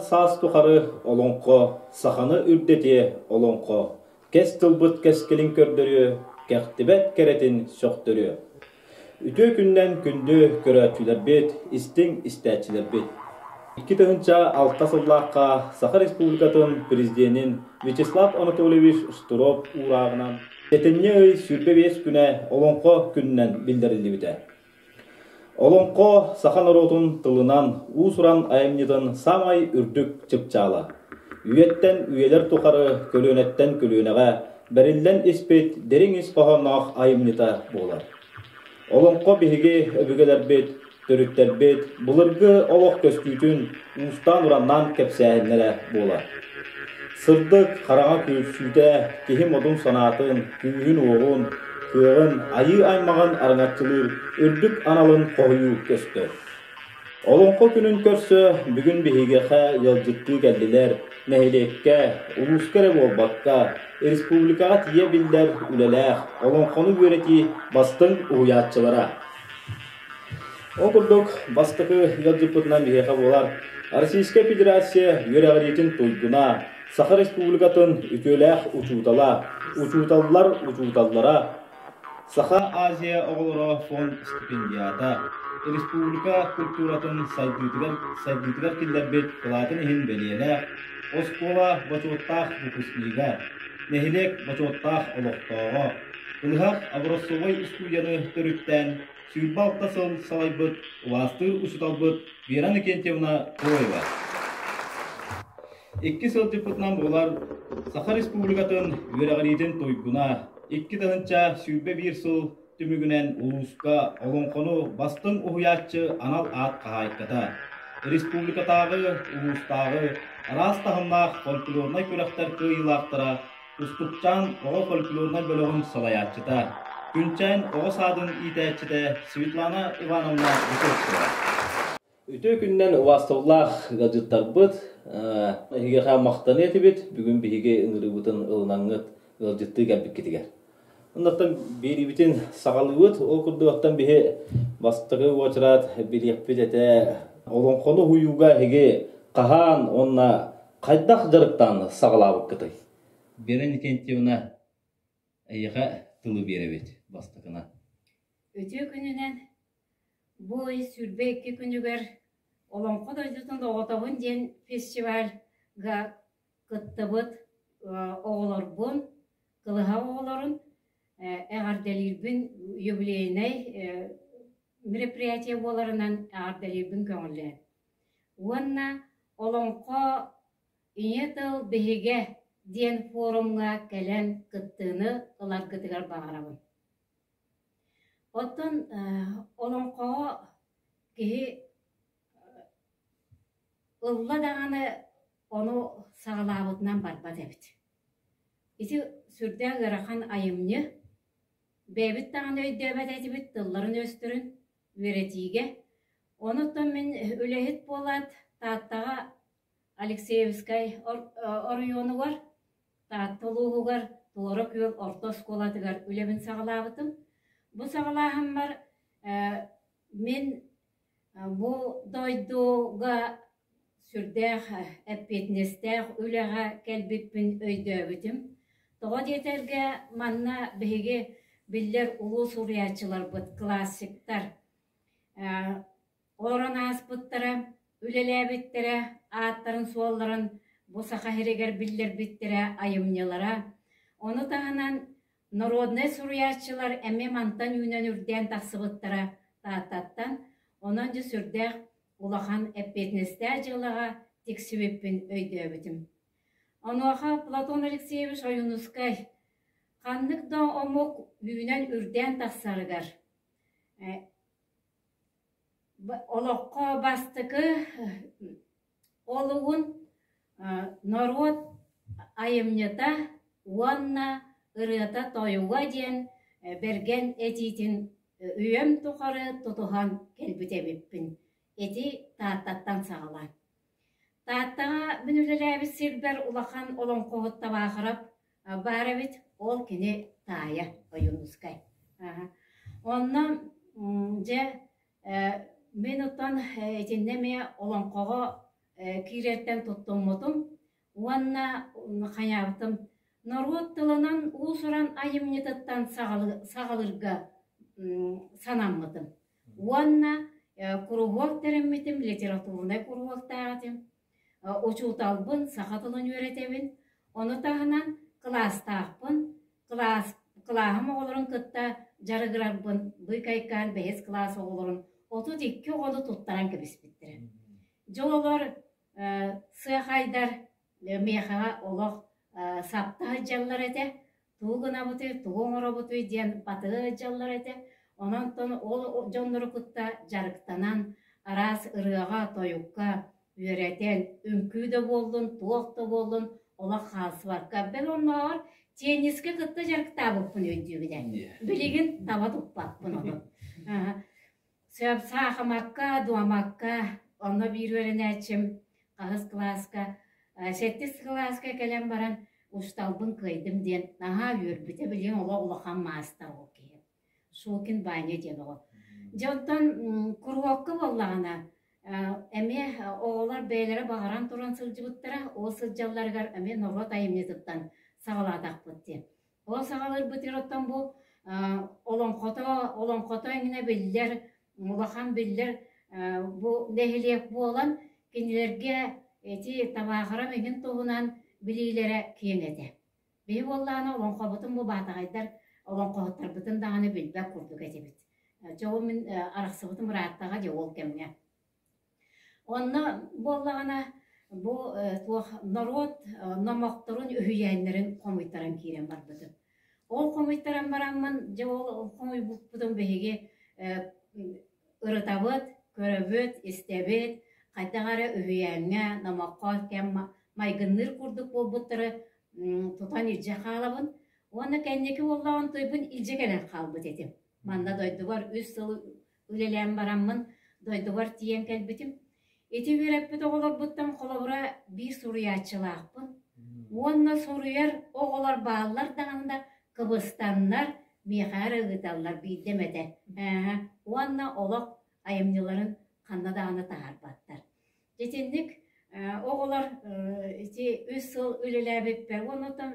Үйэ-саас тухары олоҥхо саханы үрдэтиэ олоҥхо, кэс тылбыт кэскилин көрдөрүө, кэхтибэт кэрэтин сөхтөрүө. Үтүө күнүнэн күндү көрөөччүлэрбит, истиҥ истээччилэрбит! 2006 сыллаахха Саха Республикатын Президенин Вячеслав Анатольевич Штыров уурааҕынан сэтинньи ый 25 күнэ Олоҥхо күнүнэн биллэриллибитэ. Олоҥхо саха норуотун тылынан уус-уран айымньытын саамай үрдүк чыпчаала. Үйэттэн үйэлэр тухары көлүөнэттэн көлүөнэҕэ бэриллэн испит дириҥ ис хоһоонноох айымньыта буолар. Олоҥхо биһиги өбүгэлэрбит, төрүттэрбит былыргы олох көстүүтүн уустаан-ураннаан кэпсээһиннэрэ буолар. Сырдык, хараҥа күлсүүтэ киһи модун санаатын, күүһүн-уоҕун, кыаҕын, айыы аймаҕын араҥаччылыыр үрдүк аналын хоһуйуу көстөр. Олоҥхо күнүн көрсө бүгүн биһиэхэ ыалдьыттыы кэллилэр, нэһилиэккэ, улууска эрэ буолбакка, республикаҕа тиийэ биллэр үлэлээх, олоҥхону үөрэтии бастыҥ уһуйааччылара. Ол курдук, бастакы ыалдьыппытынан биһиэхэ буолар Российскай Федерация үөрэҕириитин туйгуна, Саха Республикатын үтүөлээх учуутала, учууталлар учууталлара, Саха Азия оҕолоро фонд стипендиата, республика культуратын сайдыытыгар, сайдыытыгар киллэрбит кылаатын иһин бэлиэлээх, оскуола бочуоттаах выпускнига, нэһилиэк бочуоттаах олохтооҕо, Ылыһах образцовай устуудьуйаны төрүттээн 26 сыл салайбыт убаастыыр учууталбыт Вера Иннокентьевна Троева. Икки сылдьыппытынан буолар Саха Республикатын үөрэҕириитин туйгуна 2021 сыл түмүгүнэн улууска олоҥхону бастыҥ уһуйааччы анал аат хаһаайката, республикатааҕы, улуустааҕы араас таһымнаах фольклорнай күрэхтэр кыайыылаахтара Кустукчаан оҕо фольклорнай бөлөҕүн салайааччыта, Күнчээн оҕо саадын иитээччитэ Светлана Ивановна Высоцкая. Үтүө күнүнэн убаастабыллаах ыалдьыттарбыт, эһиэхэ махтаныа этибит, бүгүн биһиги ыҥырыыбытын ылынаҥҥыт ыалдьыттыы кэлбиккитигэр. Оннуттан биэриибитин саҕалыыбыт. Ол курдук оттон биһи бастакы уочарат билиэхпит этэ. Олоҥхону уһуйууга эһиги хаһан уонна хайдах дьарыктаан саҕалаабыккытый? Вера Никентьевна, эйиэхэ тылы биэрэбит бастакынан. Үтүө күнүнэн бу ый 22 күнүгэр Олоҥхо дойдутун оҕотобун диэн фестивальга кыттыбыт оҕолорбун, кылыһах оҕолорун эҕэрдэлиирбин юбилейнай мероприятие буоларынан эҕэрдэлиирбин көҥүллээн. Уонна Олоҥхо Ийэ тыл биһигэ диэн форумҥа кэлэн кыттыыны ыларгытыгар баҕарабын. Оттон олоҥхоҕо киһи ылла даҕаны ону саҕалаабытынан барбат эбит. Ити сүрдээх ыарахан айымньы. Бэйэбит даҕаны өйдөөбөт этибит тылларын-өстөрүн үөрэтиигэ. Онуттан мин үлэһит буолаат Тааттаҕа Алексеевскай оройуонугар Таатта улууһугар Туора Күөл орто оскуолатыгар үлэбин саҕалаабытым. Бу саҕалааһыммар мин бу дойдуга сүрдээх эппиэтинэстээх үлэҕэ кэлбиппин өйдөөбүтүм. Тоҕо диэтэргэ манна биһиги биллэр улуу суруйааччыларбыт, классиктар Олорон ааспыттара, үлэлээбиттэрэ, ааттарын-суолларын бу Саха сиригэр биллэрбиттэрэ, айымньылара. Ону таһынан народнай суруйааччылар эмиэ мантан үүнэн үрдээн тахсыбыттара Тааттаттан. Онон дьэ сүрдээх улахан эппиэтинэстээх дьыалаҕа тиксибиппин өйдөөбүтүм. Онуоха Платон Алексеевич Ойуунускай ханнык да омук үүнэн үрдээн тахсарыгар Олоххо бастакы олугун норуот айымньыта уонна ырыата-тойуга диэн бэргэн этиитин үйэм тухары тутуһан кэлбит эбиппин. Ити Тааттаттан саҕалаан. Тааттаҕа мин үлэлээбит сирбэр улахан олоҥхоһут Табаахырап баар эбит, ол кини таайа Ойуунускай. Онно дьэ мин оттон итиннэ эмиэ олоҥхоҕо киирэртэн туттуммутум уонна хайаабытым норуот тылынан уус-уран айымньытыттан саҕалыырга санаммытым. Уонна куруһуок тэриммитим, литературнай куруһуоктаах этим. Учууталбын, саха тылын үөрэтэбин. Ону таһынан кылаастаахпын, кылаас, кылааһым оҕолорун кытта дьарыгырарбын быыкайкаан бэһис кылаас оҕолорун 32 оҕону туттаран кэбиспиттэрэ. Дьэ олор сыахайдар миэхэҕэ олох сапта сылдьаллар этэ. Тугу гынабытый, тугу оҥоробутуй диэн батыһа сылдьаллар этэ. Онон ол дьоннору кытта дьарыктанан, араас ырыаҕа, тойукка үөрэтэн, үҥкүү да буоллун, туох да буоллун, олох хаалсыбакка, бэл оннооҕор теннискэ кытта дьарыктаабыппын өйдүүбүн ээ. Билигин таба туппаппын ону. Сөп саахымакка, дуомакка, онно биир үөрэнээччим хаһыс кылааска, сэттис кылааска кэлэн баран усталбын кыайдым диэн наһаа үөрбүтэ, билигин олох улахан маастар ол киһи. Шокин Ваня диэн оҕо. Дьэ онтон куруһуокка буоллаҕына, эмиэ оҕолор бэйэлэрэ баҕаран туран сылдьыбыттара, ол сылдьалларыгар эмиэ норуот айымньытыттан саҕалаатахпыт диэн. Ол саҕалыырбытыгар оттон бу олоҥхото, олоҥхото эҥинэ биллэр, улахан биллэр бу нэһилиэк буолан, кинилэргэ ити табаахырам эҥин туһунан билиилэрэ киэҥ этэ. Биһи буоллаҕына олоҥхобутун бу баатаҕайдар олоҥхоһуттарбытын даҕаны билбэт курдук этибит. Дьэ ол мин арахсыбытым ырааттаҕа дьэ ол кэмҥэ. Онно буоллаҕына бу туох норуот номохторун, үһүйээннэрин хомуйтаран киирэн барбытым. Ол хомуйтаран бараммын, дьэ ол хомуйбуппутун биһиги ырытабыт, көрөбүт, истэбит, хайдах эрэ үһүйээҥҥэ, номоххо кэм майгынныыр курдук буолбуттары тутан илдьэ хаалабын. Уонна кэнники буоллаҕын тойбун илдьэ кэлэн хаалбыт этим. Манна дойдубар үс сыл үлэлээн бараммын дойдубар тиийэн кэлбитим. Ити үөрэппит оҕолорбуттан холобура биир суруйааччылаахпын. Уонна суруйар оҕолор бааллар даҕаны да кыбыстаннар миэхэ эрэ ыыталлар биирдэ эмэтэ. Ээ, уонна олох айымньыларын ханна даҕаны таһаарбаттар. Итинник оҕолор ити үс сыл үлэлээбиппэр уонна оттон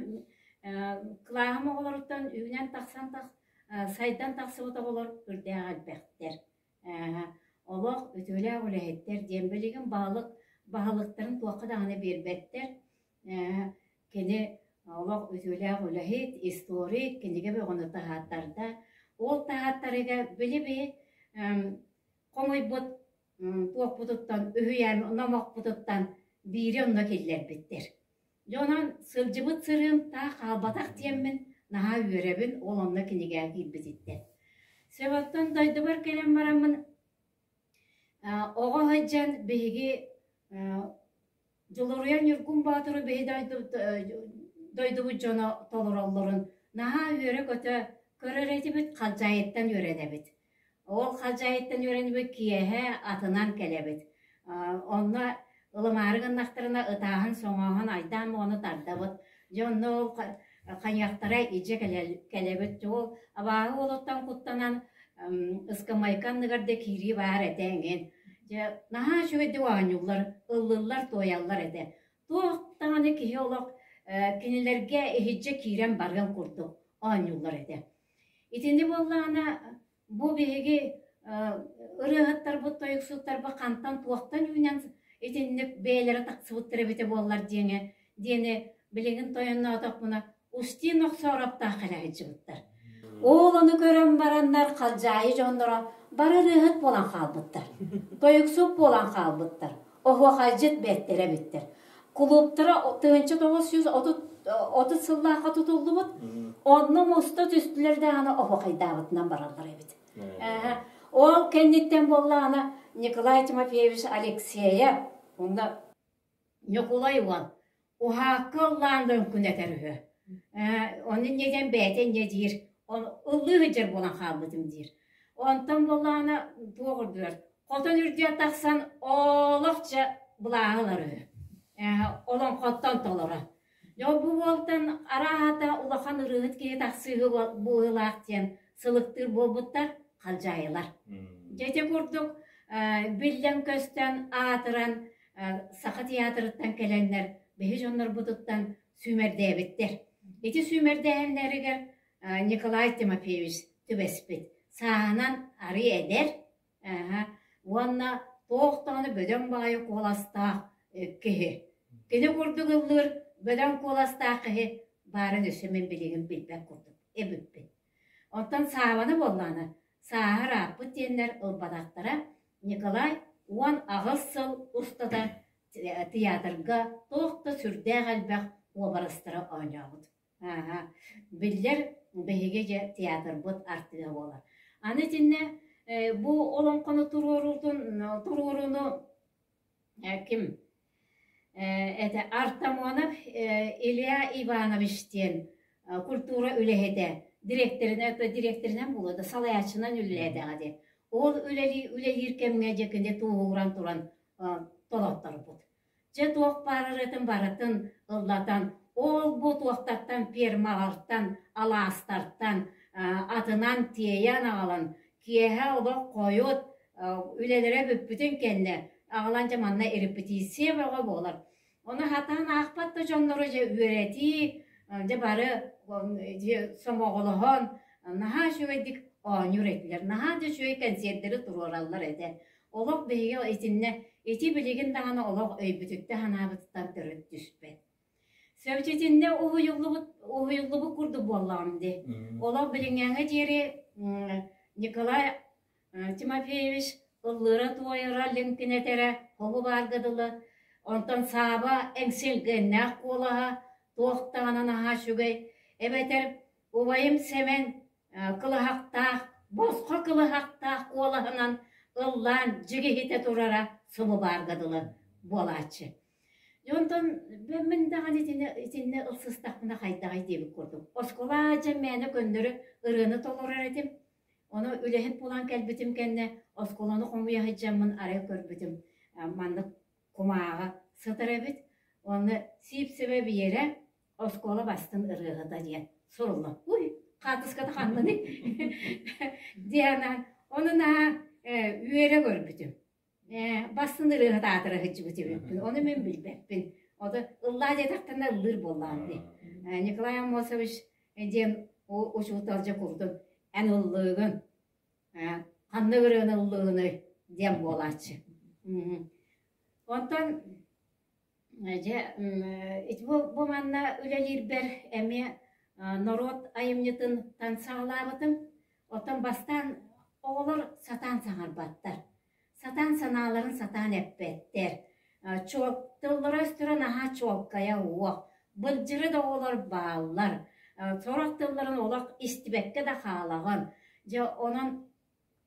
кылааһым оҕолоруттан үүнэн тахсан сайдан тахсыбыт оҕолор үрдээх элбэхтэр. Олох үтүөлээх үлэһиттэр диэн билигин баһылык баһылыктарын туохха даҕаны биэрбэттэр. Кини олох үтүөлээх үлэһит, историк, кинигэ бөҕөнү таһааттарда. Ол таһааттарыга били-би хомуйбут туохпутуттан, үһүйээн номохпутуттан биири онно киллэрбиттэр. Дьэ онон сылдьыбыт сырыым таах хаалбатах диэммин наһаа үөрэбин, ол онно кинигэ киирбититтэн. Сөбөттөн дойдубар кэлэн бараммын оҕо сылдьан биһиги Дьулуруйар Ньургун Боотуру биһи дойдубут дьоно толороллорун наһаа үөрэ-көтө көрөр этибит, халдьаайыттан үөрэнэбит. Ол халдьаайыттан үөрэнэбит киэһэ атынан кэлэбит. Онно ылымаары гыннахтарына ытааһын-соҥооһун айдаан оҕону тардабыт. Дьэ онно ол хайыахтара илдьэ кэлэбит. Ол абааһы уолуттан куттанан ыскамыайка анныгар да киирии баар этэ эҥин. Дьэ, наһаа үчүгэйдик оонньууллар, ыллыыллар-туойаллар этэ. Туох даҕаны киһи олох кинилэргэ иһирдьэ киирэн барыан курдук оонньууллар этэ. Итини буоллаҕына, бу биһиги ырыаһыттарбыт, тойуксуттарбыт хантан туохтан үүнэн итинник бэйэлэрэ тахсыбыттар эбитэ буоллар диэҥэ диэни билигин тойонноотохпуна Устин Охсоороптоох кэлэ сылдьыбыттар. Ол ону көрөн бараннар халдьаайы дьонноро бары ырыаһыт буолан хаалбыттар. Тойуксут буолан хаалбыттар. Оһуохайдьыт бэртэрэ эбиттэр. Кулууптара 1930 сыллаахха тутуллубут. Онно муста түстүлэр даҕаны оһуохайдаабытынан бараллар эбит. Ол кэнниттэн буоллаҕына Николай Тимофеевич Алексеев онно Ньукулай уол уһаакка ыллаан лөҥкүнэтэр үһү. Ээ, ону инньэ диэн бэйэтэ инньэ диир. Ыллыы сылдьар буолан хаалбытым диир. Онтон буоллаҕына туох үрдүгэр хотон үрдүгэр тахсан олох дьэ былааһы ылар үһү. Ээ, олоҥхоттон толоро. Дьэ бу уолтан арааһата улахан ырыаһыт киһи тахсыыһы быһыылаах диэн сылыктыыр буолбуттар халдьаайылар. Дьэ ити курдук биллэн-көстөн аатыран. Саха театрыттан кэлэннэр биһи дьоннорбутуттан сүүмэрдээбиттэр. Ити сүүмэрдээһиннэригэр Николай Тимофеевич түбэспит. Сааһынан арый эдэр уонна туох даҕаны бөдөҥ баҕайы куоластаах киһи. Кини курдук ыллыыр бөдөҥ куоластаах киһи баарын өссө мин билигин билбэт курдук эбиппин. Оттон Саабаны буоллаҕына, сааһа ырааппыт диэннэр ылбатахтара. Николай 18 сыл устата театрга туох да сүрдээх элбэх уобарастары оонньообут. Ааһа, биллэр биһиги дьэ театрбыт артыыһа буолар. Аны итиннэ бу олоҥхону туруоруутун туруорууну ким этэ Артамонов Илья Иванович диэн культура үлэһитэ дириэктэринэн дириэктэринэн буолуо да салайааччынан үлэлээтэҕэ дии. Ол үлэлии үлэлиир кэмҥэ дьэ кини тууһугуран туран толотторбут. Дьэ туох баар ырыатын барытын ыллатан, ол-бу туохтартан фермалартан, алаастартан атынан тиэйэн аҕалан, киэһэ олох хойут үлэлэрэ бүппүтүн кэннэ аҕалан дьэ манна репетиция бөҕө буолар. Ону сатаан аахпат да дьоннору дьэ үөрэтии, дьэ бары сомоҕолоһон наһаа үчүгэйдик оонньуур этилэр. Наһаа да үчүгэй кэнсиэрдэри туруораллар этэ. Олох биһиги итиннэ ити билигин даҕаны олох өйбүтүттэн-санаабытыттан төрүт түспэт. Сөбүчүтүннэ уһуйуллубут уһуйуллубут курдук буоллаҕым дии. Олох билиҥҥээҥҥэ диэри Николай Тимофеевич ыллыыра-туойара, лиҥкинэтэрэ хоһу баарга дылы. Онтон Сааба эҥсилгэннээх куолаһа туох даҕаны наһаа үчүгэй. Эбэтэр Убайым Сэмэн кылыһахтаах, босхо кылыһахтаах куолаһынан ыллаан дьигиһитэ турара субу баарга дылы буолааччы. Онтон мин даҕаны итини итиннэ ылсыстахпына хайдаҕый диэбит курдук. Оскуола дьэ мээнэ көннөрү ырыаны толорор этим. Ону үлэһит буолан кэлбитим кэннэ оскуоланы хомуйа сылдьаммын арай көрбүтүм маннык кумааҕы сытар эбит. Уонна Сиипсэбэ Биэрэ оскуола бастыҥ ырыаһыта диэн суруллар. Уй, хаартыската ханныный? Диана, ону наһаа үөрэ көрбүтүм. Бастыҥ ырыаһыт аатыра сылдьыбыт эбиппин. Ону мин билбэппин. Ото ыллаа диэтэхтэринэ ыллыыр буоллаҕым дии. Николай Аммосович диэн учуутал дьэ курдук эн ыллыыгын, ханнык ырыаны ыллыыгыный диэн буолааччы. Онтон Дьэ, бу манна үлэлиирбэр эмиэ норуот айымньытыттан саҕалаабытым. Оттон бастаан оҕолор сатаан саҥарбаттар, сатаан санааларын сатаан эппэттэр. Тыллара-өстөрө наһаа чуолкайа уох, былдьыры да оҕолор бааллар. Сорох тылларын олох истибэккэ да хаалаҕын. Дьэ, онон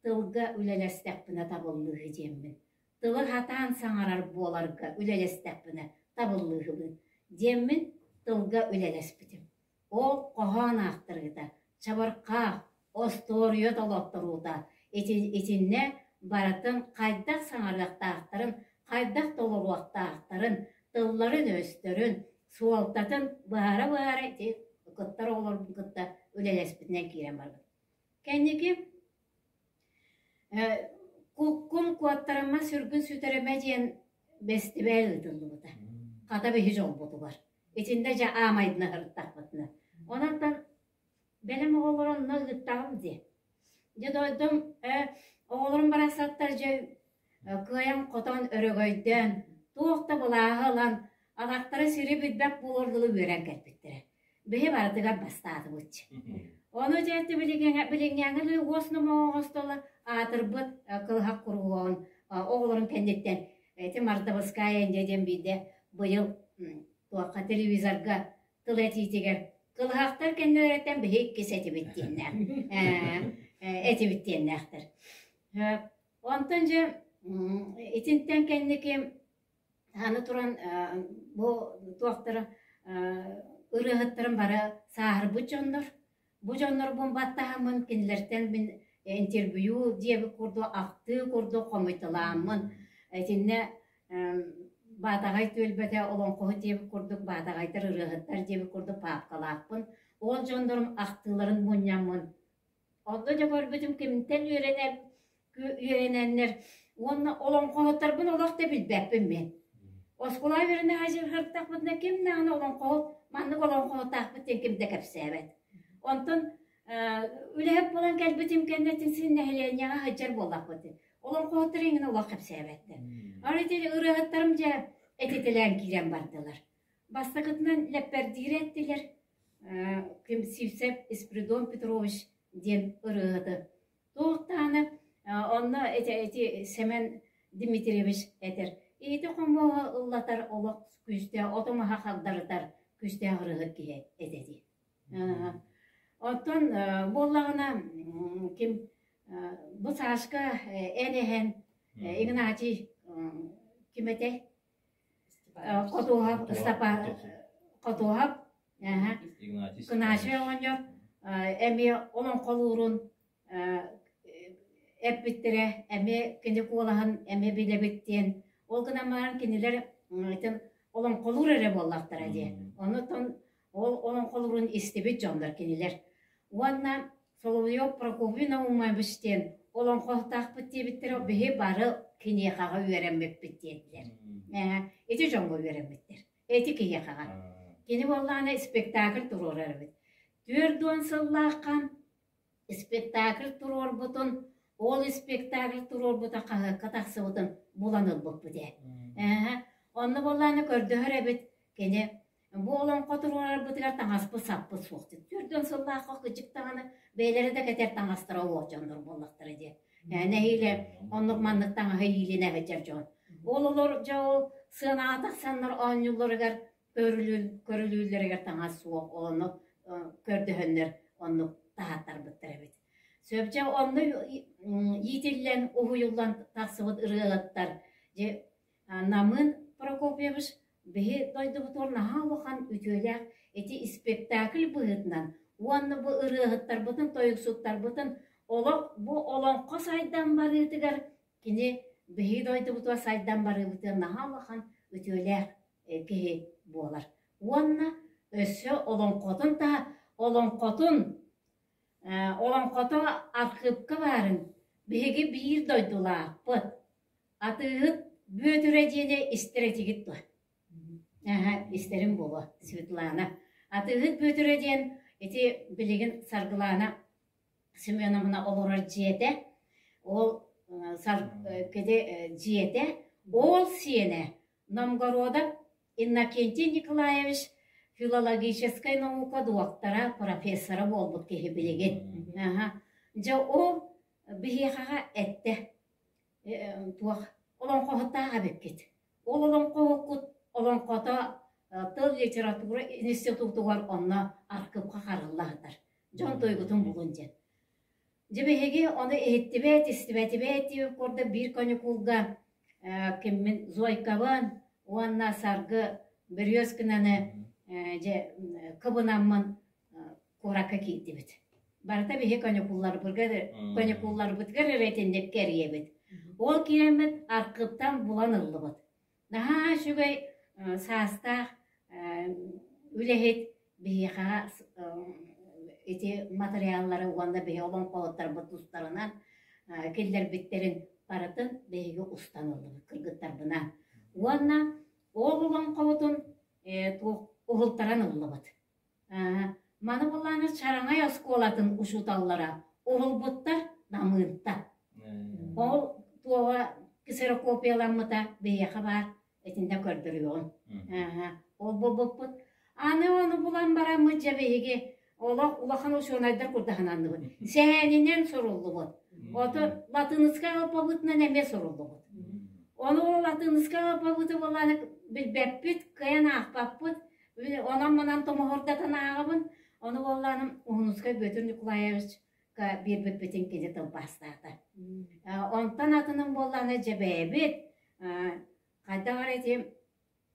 тылга үлэлэстэхпинэ табыллыыһы диэммин, тылы сатаан саҥарар буоларга үлэлэстэхпинэ табыллыыһыбын диэммин тылга үлэлэспитим. Ол хоһоон аахтарыыта, чабырҕах, остуоруйа толотторуута итиннэ барытын хайдах саҥарыахтаахтарын, хайдах толоруохтаахтарын, тылларын-өстөрүн, суолтатын быһаара-быһаара ити кыттар оҕолорбун кытта үлэлэспитинэн киирэн барбытым. Кэнники Куккум куоттарыма сүргүн сүтэримэ диэн бэстибээл ыытыллыбыта. Хата биһи дьолбутугар. Итиннэ дьэ аамайдына сырыттахпытына. Онон бэлэм оҕолору онно ыыттаҕым дии. Дьэ дойдум оҕолорум барахсаттар дьэ кыайан-хотон өрөгөйдөөн, туох да былааһы ылан, атахтара сири билбэт буолуор дылы үөрэн кэлбиттэрэ. Биһи барытыгар бастаатыбыт. Ону дьэ билиҥҥээҥи уос номоҕо оҥостоллор аатырбыт кылыһах куруһуогун оҕолорун кэнниттэн ити Мардабыская Индия диэн биирдэ быйыл туохха телевизорга тыл этиитигэр кылыһахтар кэннилэриттэн биһи иккис этибит диэннээх этибит диэннээхтэр. Онтон дьэ итинтэн кэнники аны туран бу туохтара ырыаһыттарым бары сааһырбыт дьоннор. Бу дьоннорбун баттаһаммын кинилэртэн мин интервью диэбит курдук ахтыы курдук хомуйталааммын итиннэ Баатаҕай түөлбэтэ олоҥхоһут диэбит курдук баатаҕайдар ырыаһыттар диэбит курдук паапкалаахпын. Ол дьоннорум ахтыыларын мунньаммын Онно дьэ көрбүтүм кимтэн үөрэнэр үөрэнэннэр уонна олоҥхоһуттарбын олох да билбэппин мин. Оскуолаҕа үөрэнэ сылдьыбыттахпытына ким даҕаны олоҥхоһут, маннык олоҥхоһуттаахпыт диэн ким да кэпсээбэт. Онтон үлэһит буолан кэлбитим кэннэ син нэһилиэнньэҕэ сылдьар буоллахпыт. Олоҥхоһуттар иҥин олох кэпсээбэттэр. Аны ити ырыаһыттарым дьэ этитэлээн киирэн бардылар. Бастакытынан лэппэрдиирэ эттилэр. Ким Сивцев Спиридон Петрович диэн ырыаһыты Туох даҕаны онно ити, ити Сэмэн Дмитриевич этэр: "Ити хомуоһу ыллатар олох күүстээх, оту-маһы хагдарытар күүстээх ырыаһыт киһи этэ дии." Оттон буоллаҕына ким бу Сашка эн эһэн Игнатий ким этэй? Хотуоһап Ыстапаан Хотуоһап Кынаачай оҕонньор эмиэ олоҥхолуурун эппиттэрэ, эмиэ кини куолаһын эмиэ билэбит диэн. Ол гынан баран кинилэр итин олоҥхолуур эрэ буоллахтара дии. Онутон ол олоҥхолуурун истибит дьоннор кинилэр. Уонна Соловьев Прокопий Наумович диэн олоҥхоһутаахпыт диэбиттэрэ, биһи бары киниэхэҕэ үөрэммиппит диэтилэр. Ити дьоҥҥо үөрэммиттэр. Ити киһиэхэҕэ. Кини буоллаҕына спектакль туруорар эбит. 40 сыллаахха спектакль туруорбутун, ол спектакль туруорбута хаһыакка тахсыбытын булан ылбыппыт ээ. Онно буоллаҕына көрдөһөр эбит кини бу олоҥхо туруорарбытыгар таҥаспыт-саппыт суох диэн. 40 сыллаахха кыдьык даҕаны бэйэлэрэ да кэтэр таҥастара олох дьоннор буоллахтара диэн. Нэһиилэ оннук маннык таҥаһы иилинэ сылдьар дьон. Ол олор дьэ ол сыанаҕа тахсаннар оонньуулларыгар көрүлүүллэригэр таҥас суох, ону көрдөһөннөр оннук таһааттарбыттар эбит. Сөп дьэ онно иитиллэн, уһуйуллан тахсыбыт ырыаһыттар дьэ Намыын Прокопьевич биһи дойдубутугар наһаа улахан үтүөлээх ити спектакль быһыытынан уонна бу ырыаһыттарбытын, тойуксуттарбытын олох бу олоҥхо сайдан барыытыгар кини биһиги дойдубутугар сайдан барыыбытыгар наһаа улахан үтүөлээх киһи буолар. Уонна өссө олоҥхотун та олоҥхотун олоҥхото архыыпка баарын биһиги биир дойдулаахпыт. Атыыһыт Бүөтүрэ диэни истэр этигит дуо? Аһа, истэрим буолуо, Светлана. Атыыһыт Бүөтүрэ диэн ити билигин Саргылаана Семеновна олорор дьиэтэ, ол кини дьиэтэ, ол сиэнэ Новгородов Иннокентий Николаевич филологическай наука дуоктара, профессора буолбут киһи билигин. Аһа. Дьэ ол биһиэхэҕэ эттэ туох олоҥхоһуттаах эбиккит. Ол олоҥхоһуккут олоҥхото тыл литература институтугар онно архыыпка харалла сытар. Дьон тойгутун булун диэн. Дьэ биһиги ону иһиттибэт, истибэтибэт диэбит курдук биир каникулга киммин Зойкабын уонна Саргы Березкинаны дьэ кыбынаммын куоракка киирдибит. Барыта биһи каникулларбытыгар, каникулларбытыгар эрэ итинник кэрийэбит. Ол киирэммит архыыптан булан ыллыбыт. Наһаа үчүгэй саастаах үлэһит биһиэхэ ити матырыйааллары уонна биһи олоҥхоһуттарбыт тустарынан киллэрбиттэрин барытын биһиги устан ыллыбыт кыргыттарбынаан. Уонна ол олоҥхобутун туох уһултаран ыллыбыт. Маны буллааны Чараҥай оскуолатын учууталлара уһулбуттар Намыынтан. Ол туоҕа ксерокопияламмыта биһиэхэ баар итиннэ көрдөрүөҕүм. Ол буолбуппут. Аны ону булан бараммыт дьэ биһиги олох улахан учуонайдар курдаһынанныбыт. Сэһэнинэн суруллубут. Ото латыныскай алпабыытынан эмиэ суруллубут. Ону ол латыныскай алпабыты буоллааны билбэппит, кыайан аахпаппыт. Онон-манан томоһордатан ааҕабын. Ону буоллааным Уһунускай Бүөтүр Николаевичка биэрбиппитин кини тылбаастаата. Онтон атыным буоллаана дьэ бэйэбит хайдах эрэ ити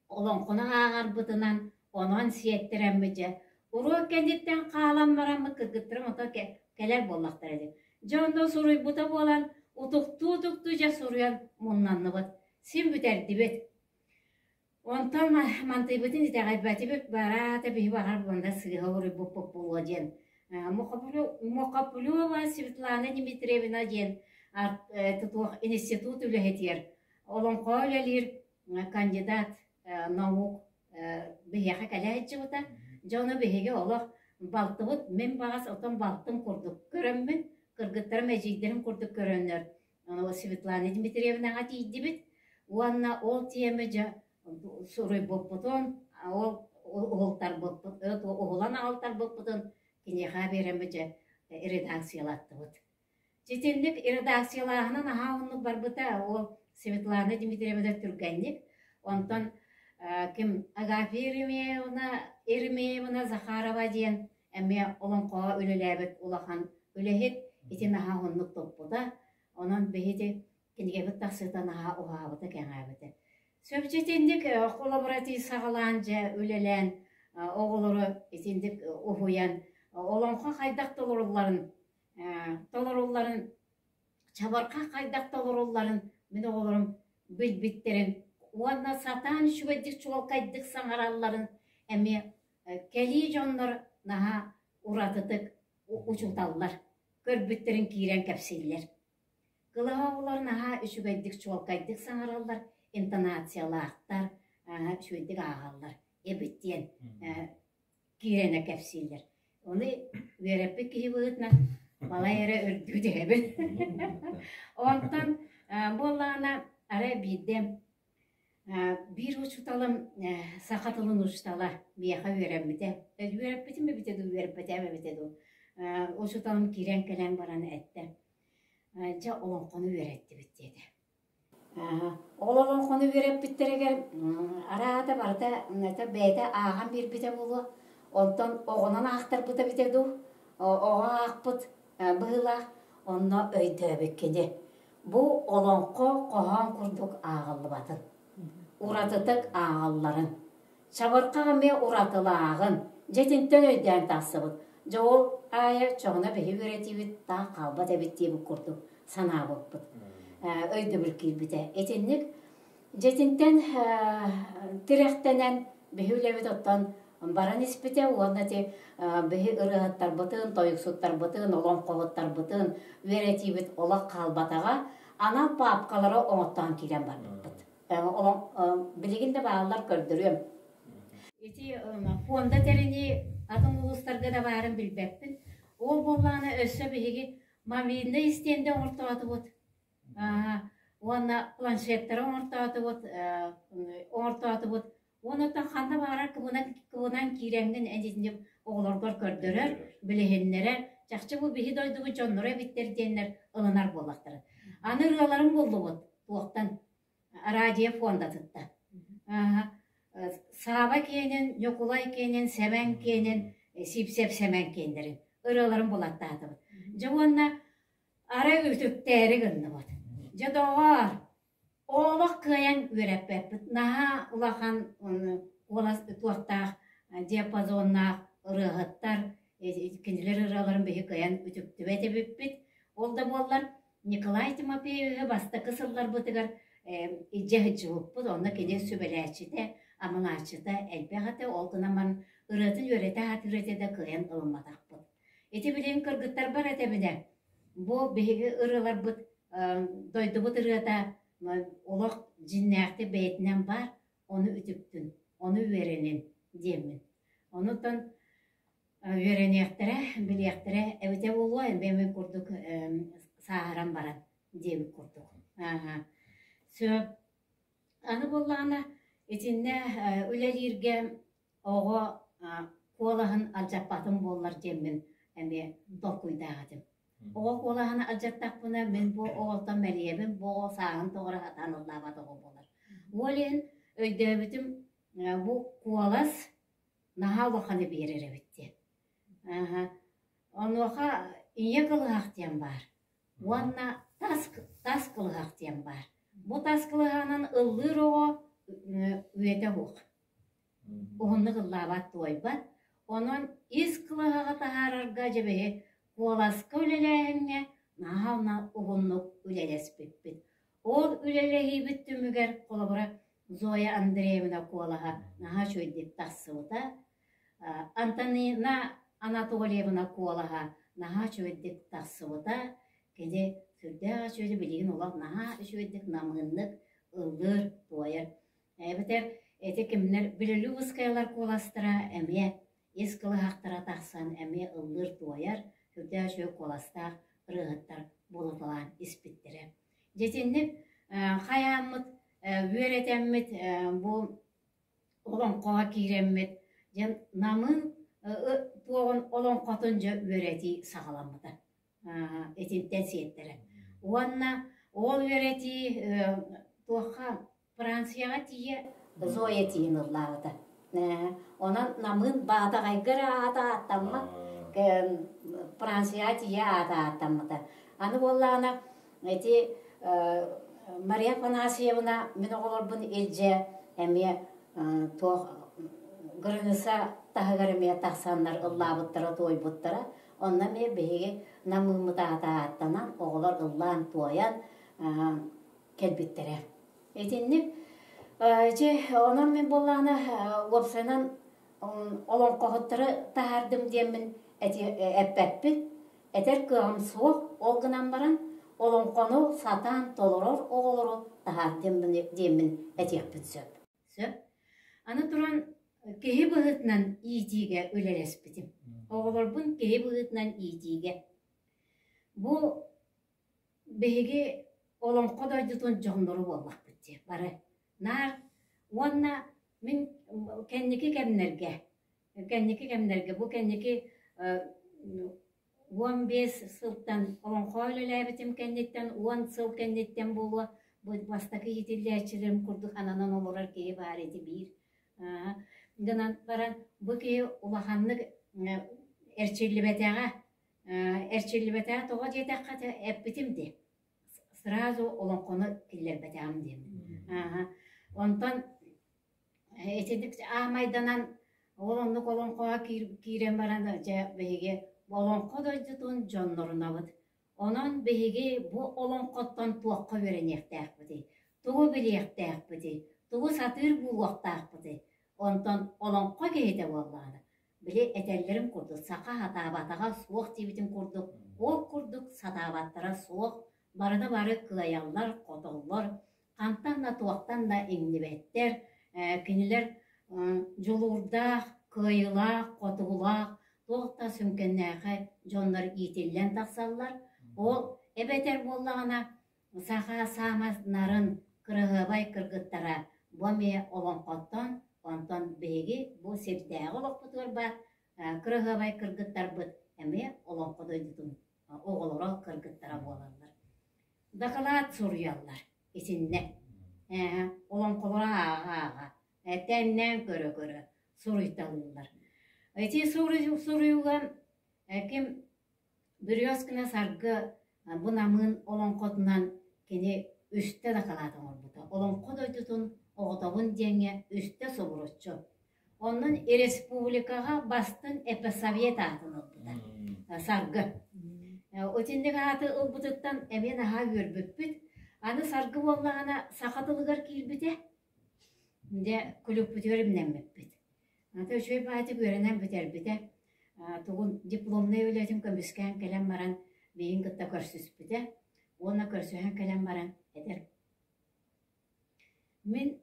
олоҥхону ааҕарбытынан онон сиэттэрэммит дьэ уруок кэнниттэн хаалан бараммыт кыргыттарым ото кэлэр буоллахтара дии. Дьэ онно суруйбута буолан утуктуу-утуктуу дьэ суруйан муннанныбыт. Син бүтэрдибит. Онтон мантыйбытын итэҕэйбэтибит, бараата биһи баҕар буонда сыыһа уруйбуппут буолуо диэн Мухоплева Светлана Дмитриевна диэн туох институт үлэһитигэр олоҥхо үлэлиир кандидат. наук биһиэхэ кэлэ сылдьыбыта. Дьону биһиги олох балтыбыт, мин баҕас отон балтым курдук көрөммүн, кыргыттарым эдьиийдэрим курдук көрөннөр Светлана Дмитриевнаҕа тиийдибит уонна ол тиэмэ дьэ суруйбуппутун, ол уһултарбыппыт, уһулан аҕалтарбыппытын киниэхэ биэрэммит дьэ редакциялаттыбыт. Итинник редакциялааһына наһаа уһуннук барбыта. Ол Светлана Дмитриевна түргэнник. Онтон ким Агафья Еремеевна, Еремеевна Захарова диэн эмиэ олоҥхоҕо үлэлээбит улахан үлэһит ити наһаа уһуннук туппута. Онон биһиги кинигэбит тахсыыта наһаа уһаабыта, кэҥээбитэ. Сөп итинник холобура ити саҕалаан дьэ үлэлээн оҕолору итинник уһуйан олоҥхо хайдах толорулларын толорулларын чабырҕах хайдах толорулларын мин оҕолорум билбиттэрин уонна сатаан үчүгэйдик чуолкайдык саҥаралларын эмиэ кэлии дьоннор наһаа уратытык учууталлар көрбүттэрин киирэн кэпсииллэр. Кылаһа оҕолор наһаа үчүгэйдик чуолкайдык саҥараллар, интонациялаахтар, үчүгэйдик ааҕаллар эбит диэн киирэнэ кэпсииллэр. Ону үөрэппит киһи быһыытынан балай эрэ үрдүү түһэбин. Онтон буоллаҕына арай биирдэ биир учууталым саха тылын учуутала миэхэ үөрэммитэ. Үөрэппитим эбитэ дуу, үөрэппэтэҕим эбитэ дуу. Учууталым киирэн кэлэн баран эттэ: «Дьэ, олоҥхону үөрэттибит» диэтэ. Ол олоҥхону үөрэппиттэригэр араата барыта бэйэтэ ааҕан биэрбитэ буолуо, онтон оҕонон аахтарбыта эбитэ дуу, оҕо аахпыт быһыылаах, онно өйдөөбүт кини. Бу олоҥхо хоһоон курдук ааҕыллыбатын, уратытык ааҕалларын, чабырҕах эмиэ уратылааҕын, дьэ итинтэн өйдөөн тахсыбыт. Дьэ ол аайы чоҕуна биһи үөрэтиибит таах хаалбат эбит диэбит курдук санаабыппыт. Өйдөбүл киирбитэ. Итинник дьэтинтэн тирэхтэнэн биһи үлэбит оттон баран испитэ уонна ити биһи ырыаһыттарбытын, тойуксуттарбытын, олоҥхоһуттарбытын үөрэтиибит олох хаалбатаҕа. Анал паапкалары оҥоттоон киирэн барбыппыт. Билигин да бааллар көрдөрүөм. Ити фонда тэринии атын улуустарга да баарын билбэппин. Ол буоллаҕына өссө биһиги мобильнай истиэндэ оҥортоотубут. Уонна планшеттары оҥортоотубут, оҥортоотубут. Уонна ханна баҕарар кыбынан, кыбынан киирэҥҥин итинник оҕолоргор көрдөрөр, билиһиннэрэр. Чахчы бу биһи дойдубут дьонноро эбиттэр диэннэр ылынар буоллахтара. Аны ырыаларым буллубут туохтан радио фондатыттан. Сааба киэнин, Ньукулай киэнин, Сэмэн киэнин, Сипсеп Сэмэн киэннэрин ырыаларын булаттаатыбыт. Дьэ уонна арай үтүктээри гынныбыт. Дьэ доҕоор, олох кыайан үөрэппэппит. Наһаа улахан куолас туохтаах диапазоннаах ырыаһыттар, кинилэр ырыаларын биһи кыайан үтүктүбэт эбиппит. Ол да буоллар Николай Тимофеевиһы бастакы сылларбытыгар илдьэ сылдьыбыппыт, онно кини сүбэлээччитэ, амалааччыта элбэх этэ, ол гынан баран ырыатын үөрэтэ сатыыр этэ да кыайан ылымматахпыт. Ити билигин кыргыттарбар этэбинэ, бу биһиги ырыаларбыт дойдубут ырыата олох дьиннээхтик бэйэтинэн баар, ону үтүктүн, ону үөрэнин диэммин. Онутан Үөрэниэхтэрэ, билиэхтэрэ эбитэ буолуо, эмиэ курдук сааһыран баран диэбит курдук. Ааһа. Сөп. Аны буоллаҕына итиннэ үлэлииргэ оҕо куолаһын алдьаппатын буоллар диэммин эмиэ толкуйдаах этим. Оҕо куолаһын алдьаттахпына мин бу оҕоттон мэлийэбин, бу оҕо сааһын тоҕо сатаан ыллаабат оҕо буолар. Ол иһин өйдөөбүтүм бу куолас наһаа улаханы биэрэр эбит диэн. Ааһа. Онуоха ийэ кылыһах диэн баар уонна тас, тас кылыһах диэн баар. Бу тас кылыһаҕынан ыллыыр оҕо үйэтэ уһук. Уһуннук ыллаабат, туойбат. Онон ис кылыһаҕы таһаарарга дьэбэһи куоласка үлэлээһиҥҥэ наһаа уһуннук үлэлэспиппит. Ол үлэлэһиибит түмүгэр, холобура, Зоя Андреевна куолаһа наһаа үчүгэйдик тахсыбыта. Антонина Анатольевна куолаһа наһаа үчүгэйдик тахсыбыта. Кини сүрдээх үчүгэй, билигин олох наһаа үчүгэйдик намыыннык ыллыыр, туойар. Эбэтэр Ити кимнэр Белолюбскаялар куоластара эмиэ ис кылыһахтара тахсан эмиэ ыллыыр-туойар, сүрдээх үчүгэй куоластаах ырыаһыттар буолуталаан испиттэрэ. Дьэ итинник хайааммыт үөрэтэммит бу олоҥхоҕо киирэммит дьэ Намыын туоҕун олоҥхотун дьэ үөрэтии саҕаламмыта. Итинтэн сиэттэрэн. Уонна ол үөрэтии туохха Францияҕа тиийэ Зоя тиийэн ыллаабыта. Онон Намыын Баатаҕайга эрэ аата ааттаммат, Францияҕа тиийэ аата ааттаммыта. Аны буоллаҕына ити Мария Афанасьевна мин оҕолорбун илдьэ эмиэ туох граница таһыгар эмиэ тахсаннар ыллаабыттара, туойбуттара. Онно эмиэ биһиги Намыыммыт аата ааттанан, оҕолор ыллаан-туойан кэлбиттэрэ. Итинник дьэ онон мин буоллаҕына уопсайынан олоҥхоһуттары таһаардым диэммин эппэппин. Этэр кыаҕым суох, ол гынан баран олоҥхону сатаан толорор оҕолору таһаардым диэммин этиэхпин сөп. Сөп. Аны туран киһи быһыытынан иитиигэ үлэлэспитим. Оҕолорбун киһи быһыытынан иитиигэ. Бу биһиги олоҥхо дойдутун дьонноро буоллахпыт дии бары. Наар уонна мин кэнники кэмнэргэ, кэнники кэмнэргэ бу кэнники 15 сылтан олоҥхо үлэлээбитим кэнниттэн 10 сыл кэнниттэн буолуо бу бастакы иитиллээччилэрим курдук ананан олорор киһи баар ити биир. Гынан баран бу киһи улаханнык эрчиллибэтэҕэ Эрчиллибэтэҕэ тоҕо диэтэххэ эппитим дии, сразу олоҥхону киллэрбэтэҕим диэммин. Онтон итинник аамайданан ол оннук олоҥхоҕо киирэн баран дьэ биһиги олоҥхо дойдутун дьоннорунабыт. Онон биһиги бу олоҥхоттон туохха үөрэниэхтээхпитий, тугу билиэхтээхпитий, тугу сатыыр буолуохтаахпытый? Онтон олоҥхо киһитэ буоллаҕына Били этэллэрин курдук, саха сатаабатаҕа суох диэбитин курдук, ол курдук сатаабаттара суох, барыны бары кыайаллар, хотоллор, хантан да туохтан да иҥнибэттэр, кинилэр дьулуурдаах, кыайыылаах, хотуулаах, туох да сүҥкэннээхэй дьоннор иитиллэн тахсаллар. Ол эбэтэр буоллаҕына Саха саамай нарын, кыраһыабай кыргыттара бу эмиэ олоҥхоттон, онтон биһиги бу сирдээҕи олохпутугар баар кыраһыабай кыргыттарбыт эмиэ олоҥхо дойдутун оҕолоро кыргыттара буолаллар. Дакылаат суруйаллар итиннэ. Олоҥхолоро ааҕа-ааҕа, тэннээн көрө-көрө суруйталыыллар. Ити суруйууга ким Березкина Саргы бу намыын олоҥхотунан кини үстэ дакылаат оҥорбута. Олоҥхо дойдутун оҕотобун диэҥҥэ үстэ субуруччу. Онон республикаҕа бастыҥ эпосовет аатын ылбыта Саргы. Итинник ааты ылбытыттан эмиэ наһаа үөрбүппүт. Аны Саргы буоллаҕына саха тылыгар киирбитэ. Дьэ, күлүкпүтүгэр имнэммиппит. Ата үчүгэй баҕайытык үөрэнэн бүтэрбитэ. Тугун дипломнай үлэтин көмүскээн кэлэн баран миигин кытта көрсүспүтэ уонна көрсүһэн кэлэн баран этэр: «Мин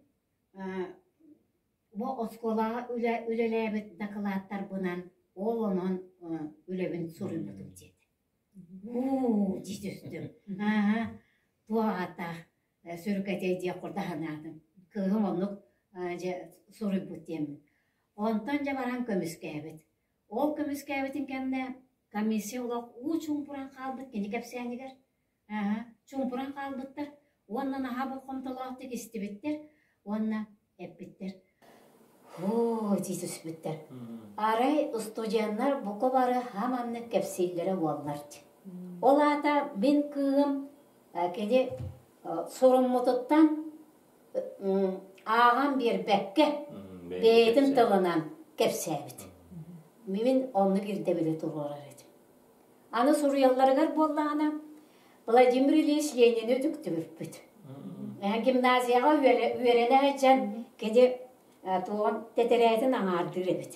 бу оскуолаҕа үлэ үлэлээбит дакылааттарбынан ол онон үлэбин суруйбутум» диэтэ. Уу дии түстүм. Аа, туох ааттаах сүрүкэтэй диэх курдук санаатым. Кыыһым оннук дьэ суруйбут диэммин. Онтон дьэ баран көмүскээбит. Ол көмүскээбитин кэннэ комиссия олох уу чуумпуран хаалбыт кини кэпсээнигэр. Аа, чуумпуран хаалбыттар уонна наһаа болҕомтолоохтук истибиттэр уонна эппиттэр. Һуу дии түспүттэр. Арай устудьуоннар бука бары хаманнык кэпсииллэрэ буоллар дии. Ол аата мин кыыһым кини суруммутуттан ааҕан биэрбэккэ бэйэтин тылынан кэпсээбит. Мин оннук ирдэбили туруорар этим. Аны суруйалларыгар буоллаҕына, Владимир Ильич Ленини үтүктүбүппүт. Гимназияҕа үөрэнэ сылдьан кини туоҕун тэтэрээтин аҥаардыыр эбит.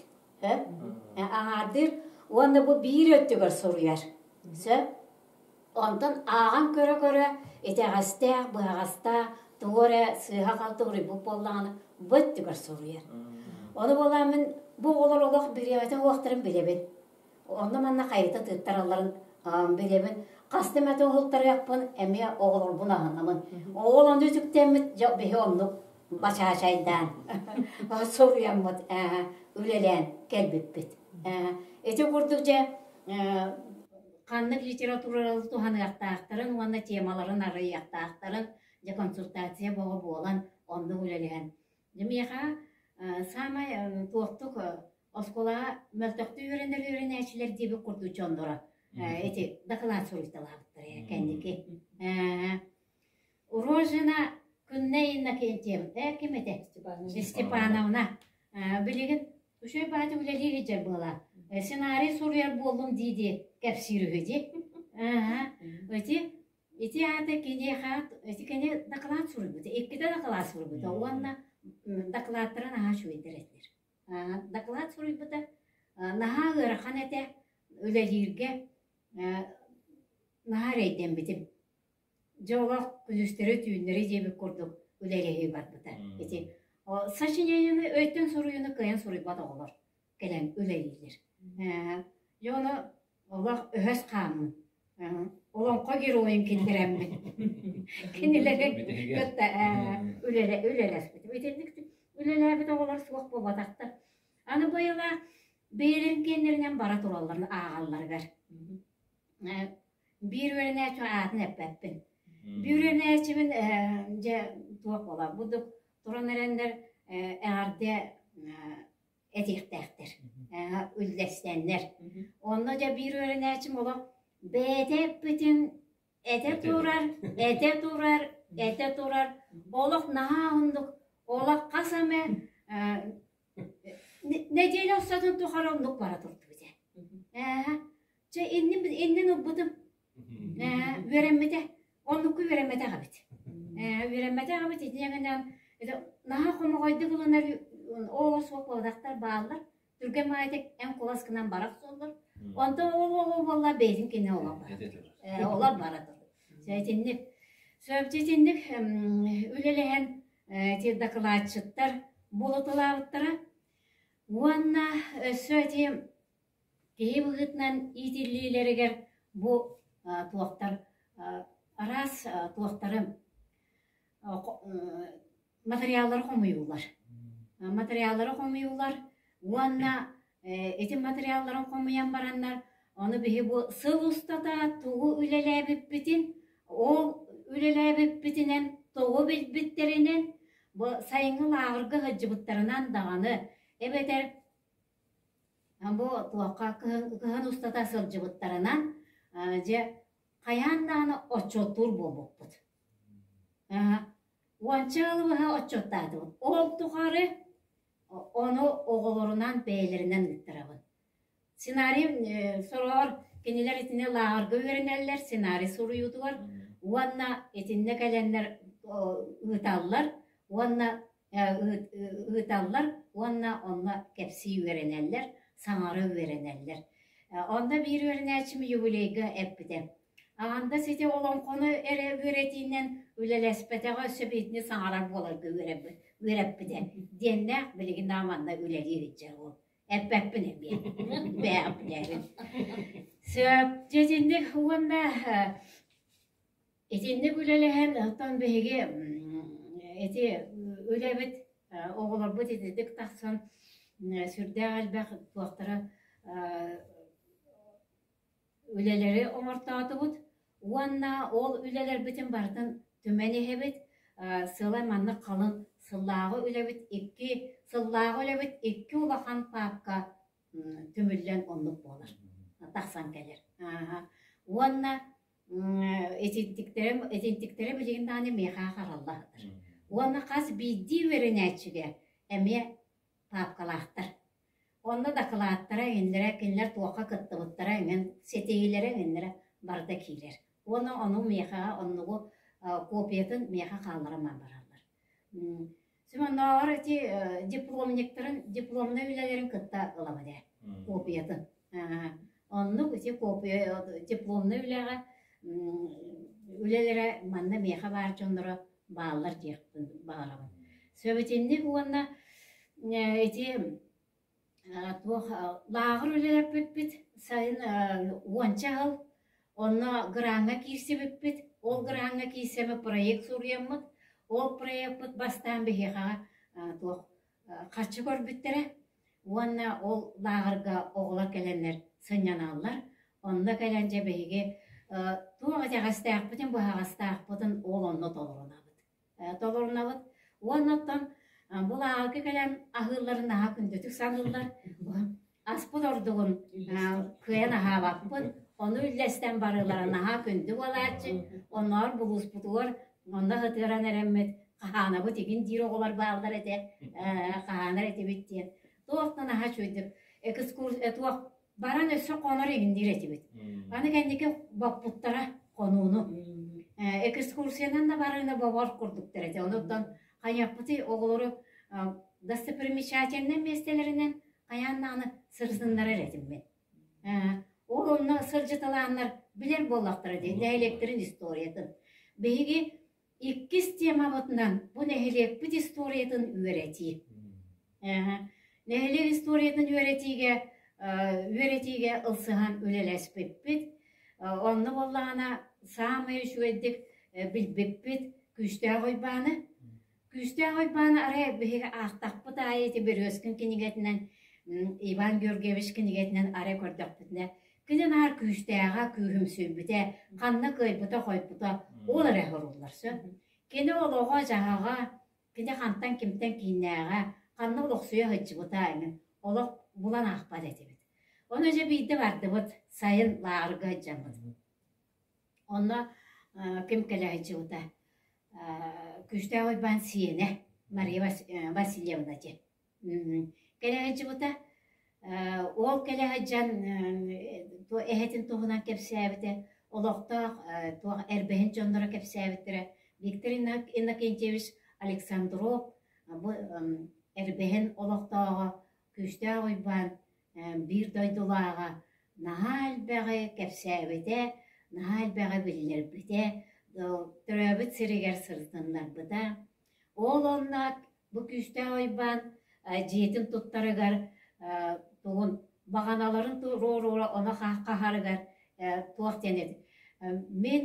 Аҥаардыыр уонна бу биир өттүгэр суруйар. Сөп? Онтон ааҕан көрө-көрө итэҕэстээх, быһаҕастаах тугу эрэ сыыһа-халты уруйбут буоллаҕына, Бу өттүгэр суруйар. Ону буолааммын бу оҕолор олох бириэмэтэ уохтарын билэбин. Онно-манна хайыта тыыттаралларын билэбин. Хаста эмэтэ уһултарыахпын эмиэ оҕолорбун аһынабын. Оҕол ону үтүктэммит дьэ биһи оннук бачаачайдаан суруйаммыт үлэлээн кэлбиппит. Ити курдук дьэ ханнык литератураны туһаныахтаахтарын уонна темаларын арыйыахтаахтарын дьэ консультация бөҕө буолан оннук үлэлэһэн. Дьэ миэхэ саамай туохтук оскуолаҕа мөлтөхтүү үөрэнэр үөрэнээччилэр диэбит курдук дьонноро ити дакылаат суруйталаабыттар кэнники. Рожина Күннэй Иннокентьевна ким этэ? Степановна. Билигин үчүгэй баҕайытык үлэлиир сылдьар буола. Сценарий суруйар буоллум дии-дии кэпсиир үһү дии. Ити Ити аата киниэхэ ити кини дакылаат суруйбута, иккитэ дакылаат суруйбута уонна дакылааттара наһаа үчүгэйдэр этилэр. Дакылаат суруйбута наһаа ыарахан этэ үлэлииргэ наһаа эрэйдэммитим. Дьэ олох күнүстэри-түүннэри диэбит курдук үлэлэһии барбыта. Ити сочинениены өйтөн суруйууну кыайан суруйбат оҕолор кэлэн үлэлииллэр. Дьэ ону Олох өһөс хааммын. Олоҥхо геройун киллэрэммин. Кинилэри кытта үлэлэспитим. Итинник үлэлээбит оҕолор суох буолбатахтар. Аны быйыла бэйэлэрин киэннэринэн бара туралларын ааҕалларыгар. Биир үөрэнээччи аатын эппэппин. Биир үөрэнээччибин дьэ туох буола будук туран эрэннэр эҕэрдэ этиэхтээхтэр, үллэстэннэр. Онно дьэ биир үөрэнээччим олох бэйэтэ эппитин этэ турар, этэ турар, этэ турар. Олох наһаа оннук, олох хас эмэ нэдиэлэ устатын тухары оннук бара турдубут ээ. Чэ иннин иннин ылбытым. Үөрэммитэ. Оннукку үөрэммэтэх эбит. Үөрэммэтэх эбит итинэн наһаа хомоҕойдук ылынар оҕо суох буолбатахтар бааллар. Түргэн маайытык эн кулас гынан бара охсоллор. Онтон ол оҕо буолла бэйэтин кинэ олор бара. Олор бара турар. Итинник сөп итинник үлэлэһэн ити дакылаатчыттар буолуталаабыттара. Уонна өссө ити Киһи быһыытынан иитиллиилэригэр бу туохтар араас туохтары материаллары хомуйуллар. Материаллары хомуйуллар уонна ити материалларын хомуйан бараннар ону биһи бу сыл устата тугу үлэлээбиппитин ол үлэлээбиппитинэн тугу билбиттэринэн бу сайыҥҥы лааҕырга сылдьыбыттарынан даҕаны эбэтэр Бу туохха кыһын, кыһын устата сылдьыбыттарынан, дьэ, хайаан даҕаны отчуоттуур буолбуппут. Уонча ыалы быһа отчуоттаатыбыт. Ол тухары ону оҕолорунан бэйэлэринэн ыыттарабын. Сценарий сороҕор кинилэр итини лааҕырга үөрэнэллэр сценарий суруйуутугар уонна итиннэ кэлэннэр ыыталлар уонна ыыталлар уонна онно кэпсии үөрэнэллэр, саҥара үөрэнэллэр. Онно биир үөрэнээччим юбилейга эппитэ: «Аҕанда сити олоҥхону эрэ үөрэтиинэн үлэлэспэтэҕэ өссө биһитини саҥарар буоларга үөрэппитэ» диэннээх билигин да манна үлэлиир сылдьар уол. Эппэппин эмиэ. Бэйэҕит билээбин. Сөп, дьэ итинник уонна Итинник үлэлэһэн, оттон биһиги ити үлэбит, оҕолорбут итинник тахсан сүрдээх элбэх туохтара үлэлэри оҥортоотубут уонна ол үлэлэрбитин барытын түмэн иһэбит. Сыла маннык халыҥ сыллааҕы үлэбит икки сыллааҕы үлэбит икки улахан паапка түмүллэн оннук буолар, тахсан кэлэр. Уонна Итинтиктэрэ итинтиктэрэ билигин даҕаны миэхэ харалла сытар. Уонна хас биирдии үөрэнээччигэ эмиэ паапкалаахтар. Онно дакылааттара эҥиннэрэ, кинилэр туохха кыттыбыттара эҥин, ситиһиилэрэ эҥиннэрэ барыта киирэр. Уонна ону миэхэ оннугу копиятын миэхэ хаалларан бараллар. Симоннооҕор ити дипломниктарын дипломнай үлэлэрин кытта ылабын ээ копиятын. Оннук ити копия дипломнай үлэҕэ үлэлэрэ манна миэхэ баар дьонноро бааллар диэхпин баҕарабын. Сөбүтинник уонна ити туох лааҕыр үлэлэппиппит сайын уонча сыл онно граҥҥа киирсибиппит. Ол граҥҥа киирсэммит проект суруйаммыт. Ол проекпыт бастаан биһиэхэ туох харчы көрбүттэрэ уонна ол лааҕырга оҕолор кэлэннэр сынньаналлар. Онно кэлэн дьэ биһиги туох итэҕэстээхпитин, быһаҕастаахпытын ол онно толорунабыт. Толорунабыт. Уонна оттон бу лааҕырга кэлэн аһыылларын наһаа күндүтүк саныыллар. Аспыт ордугун кыайан аһаабаппыт. Ону үллэстэн барыылара наһаа күндү буолааччы. Онноор булууспутугар онно сытыаран эрэммит хаһаанабыт игин диир оҕолор бааллар этэ. Хаһаанар этибит диэн. Туох да наһаа үчүгэйдик экскурсия туох баран өссө хонор игин диир этибит. Аны кэнники боппуттара хонууну. Экскурсиянан да барыыны бобор курдуктар этэ. Онуттан хайыахпытый оҕолору достопримечательнай миэстэлэринэн хайаан даҕаны сырсыннарар этим мин. Ол онно сылдьыталааннар билэр буоллахтара дии нэһилиэктэрин историятын. Биһиги иккис темабытынан бу нэһилиэкпит историятын үөрэтии. Нэһилиэк историятын үөрэтиигэ үөрэтиигэ ылсыһан үлэлэспиппит. Онно буоллаҕына саамай үчүгэйдик билбиппит Күүстээх Уйбааны. Күүстээх Уйбааны арай биһиги аахтахпыт аайы ити Березкин кинигэтинэн Иван Георгиевич кинигэтинэн арай көрдөхпүтүнэ кини наар күүстээҕэ, күүһүмсүйбүтэ, ханна кыайбыта-хойбута ол эрэ суруллар сөп. Кини олоҕо-дьаһаҕа, кини хантан кимтэн кииннээҕэ, ханна олохсуйа сылдьыбыта эҥин олох булан аахпат этибит. Ону дьэ биирдэ бардыбыт, сайын лааҕырга сылдьаммыт. Онно ким кэлэ сылдьыбыта Күүстээх Уйбаан сиэнэ Мария Васильевна диэн. Кэлэ сылдьыбыта. Ол кэлэ сылдьан эһэтин туһунан кэпсээбитэ, олохтоох туох эрбэһин дьонноро кэпсээбиттэрэ. Виктор Иннокентьевич Александров бу эрбэһин олохтооҕо Күүстээх Уйбаан биир дойдулааҕа наһаа элбэҕи кэпсээбитэ, наһаа элбэҕи биллэрбитэ, төрөөбүт сиригэр сырытыннарбыта. Ол онно бу Күүстээх Уйбаан дьиэтин туттарыгар тугун баҕаналарын туруорура ону хаһарыгар туох диэн эт мин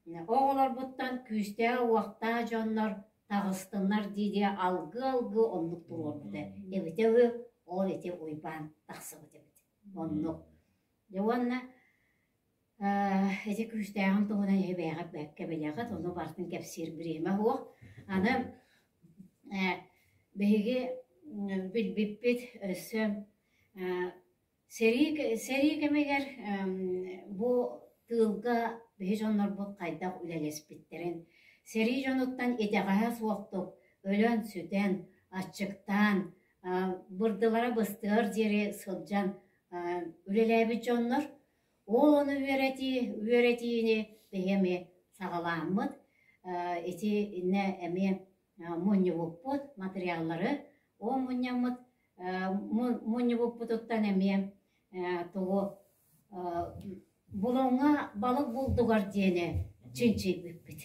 оҕолорбуттан күүстээх-уохтаах дьоннор таҕыстыннар дии-дии алгыы-алгыы оннук туруорбута эбитэ үһү, ол ити Уйбаан тахсыбыт эбит. Оннук. Дьэ уонна ити күүстээҕин туһунан эһи бэйэҕит бэккэ билэҕит, ону барытын кэпсиир бириэмэ суох. Аны биһиги билбиппит өссө Сэрии, сэрии кэмигэр бу тыылга биһи дьоннорбут хайдах үлэлэспиттэрин, сэрии дьонуттан итэҕэһэ суохтук өлөн-сүтэн, аччыктаан, бырдылара быстыар диэри сылдьан үлэлээбит дьоннор, ол ону үөрэтии, үөрэтиини биһи эмиэ саҕалааммыт, итиннэ эмиэ мунньубуппут материаллары, ол мунньаммыт мунньубуппутуттан эмиэ тугу Булуҥҥа балык булдугар диэни чинчийбиппит.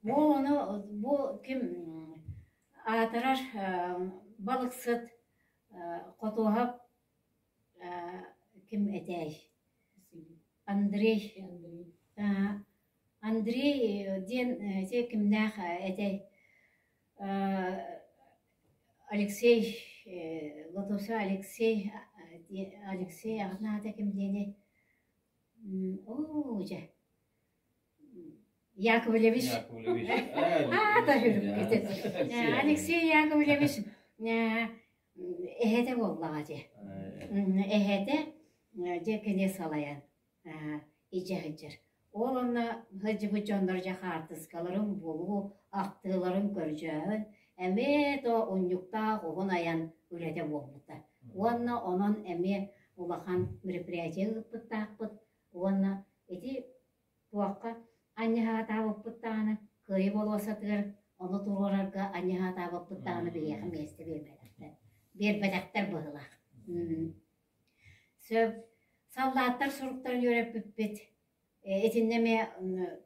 Бу ону бу ким аатырар балыксыт Хотуоһап ким этээй Андрей Андрей диэн ити кимнээх этэй Алексей Лотосов Алексей Алексей аҕатын аата ким диэний оо дьэ Яковлевич аата Алексей Яковлевич эһэтэ буоллаҕа дьэ эһэтэ дьэ кини салайан илдьэ сылдьар. Ол онно сылдьыбыт дьоннор дьэ хаартыскаларын булуу, ахтыыларын көрдьөөһүн эмиэ да унньуктаах уһун айан үлэтэ буолбута. Уонна онон эмиэ улахан мероприятие ыыппыттаахпыт уонна ити туохха анньыһаатаабыппыт даҕаны Кыайыы болуоссатыгар ону туруорарга анньыһаатаабыппыт даҕаны биһиэхэ миэстэ биэрбэтэхтэр. Биэрбэтэхтэр быһыылаах. Сөп. Саллааттар суруктарын үөрэппиппит. Итиннэ эмиэ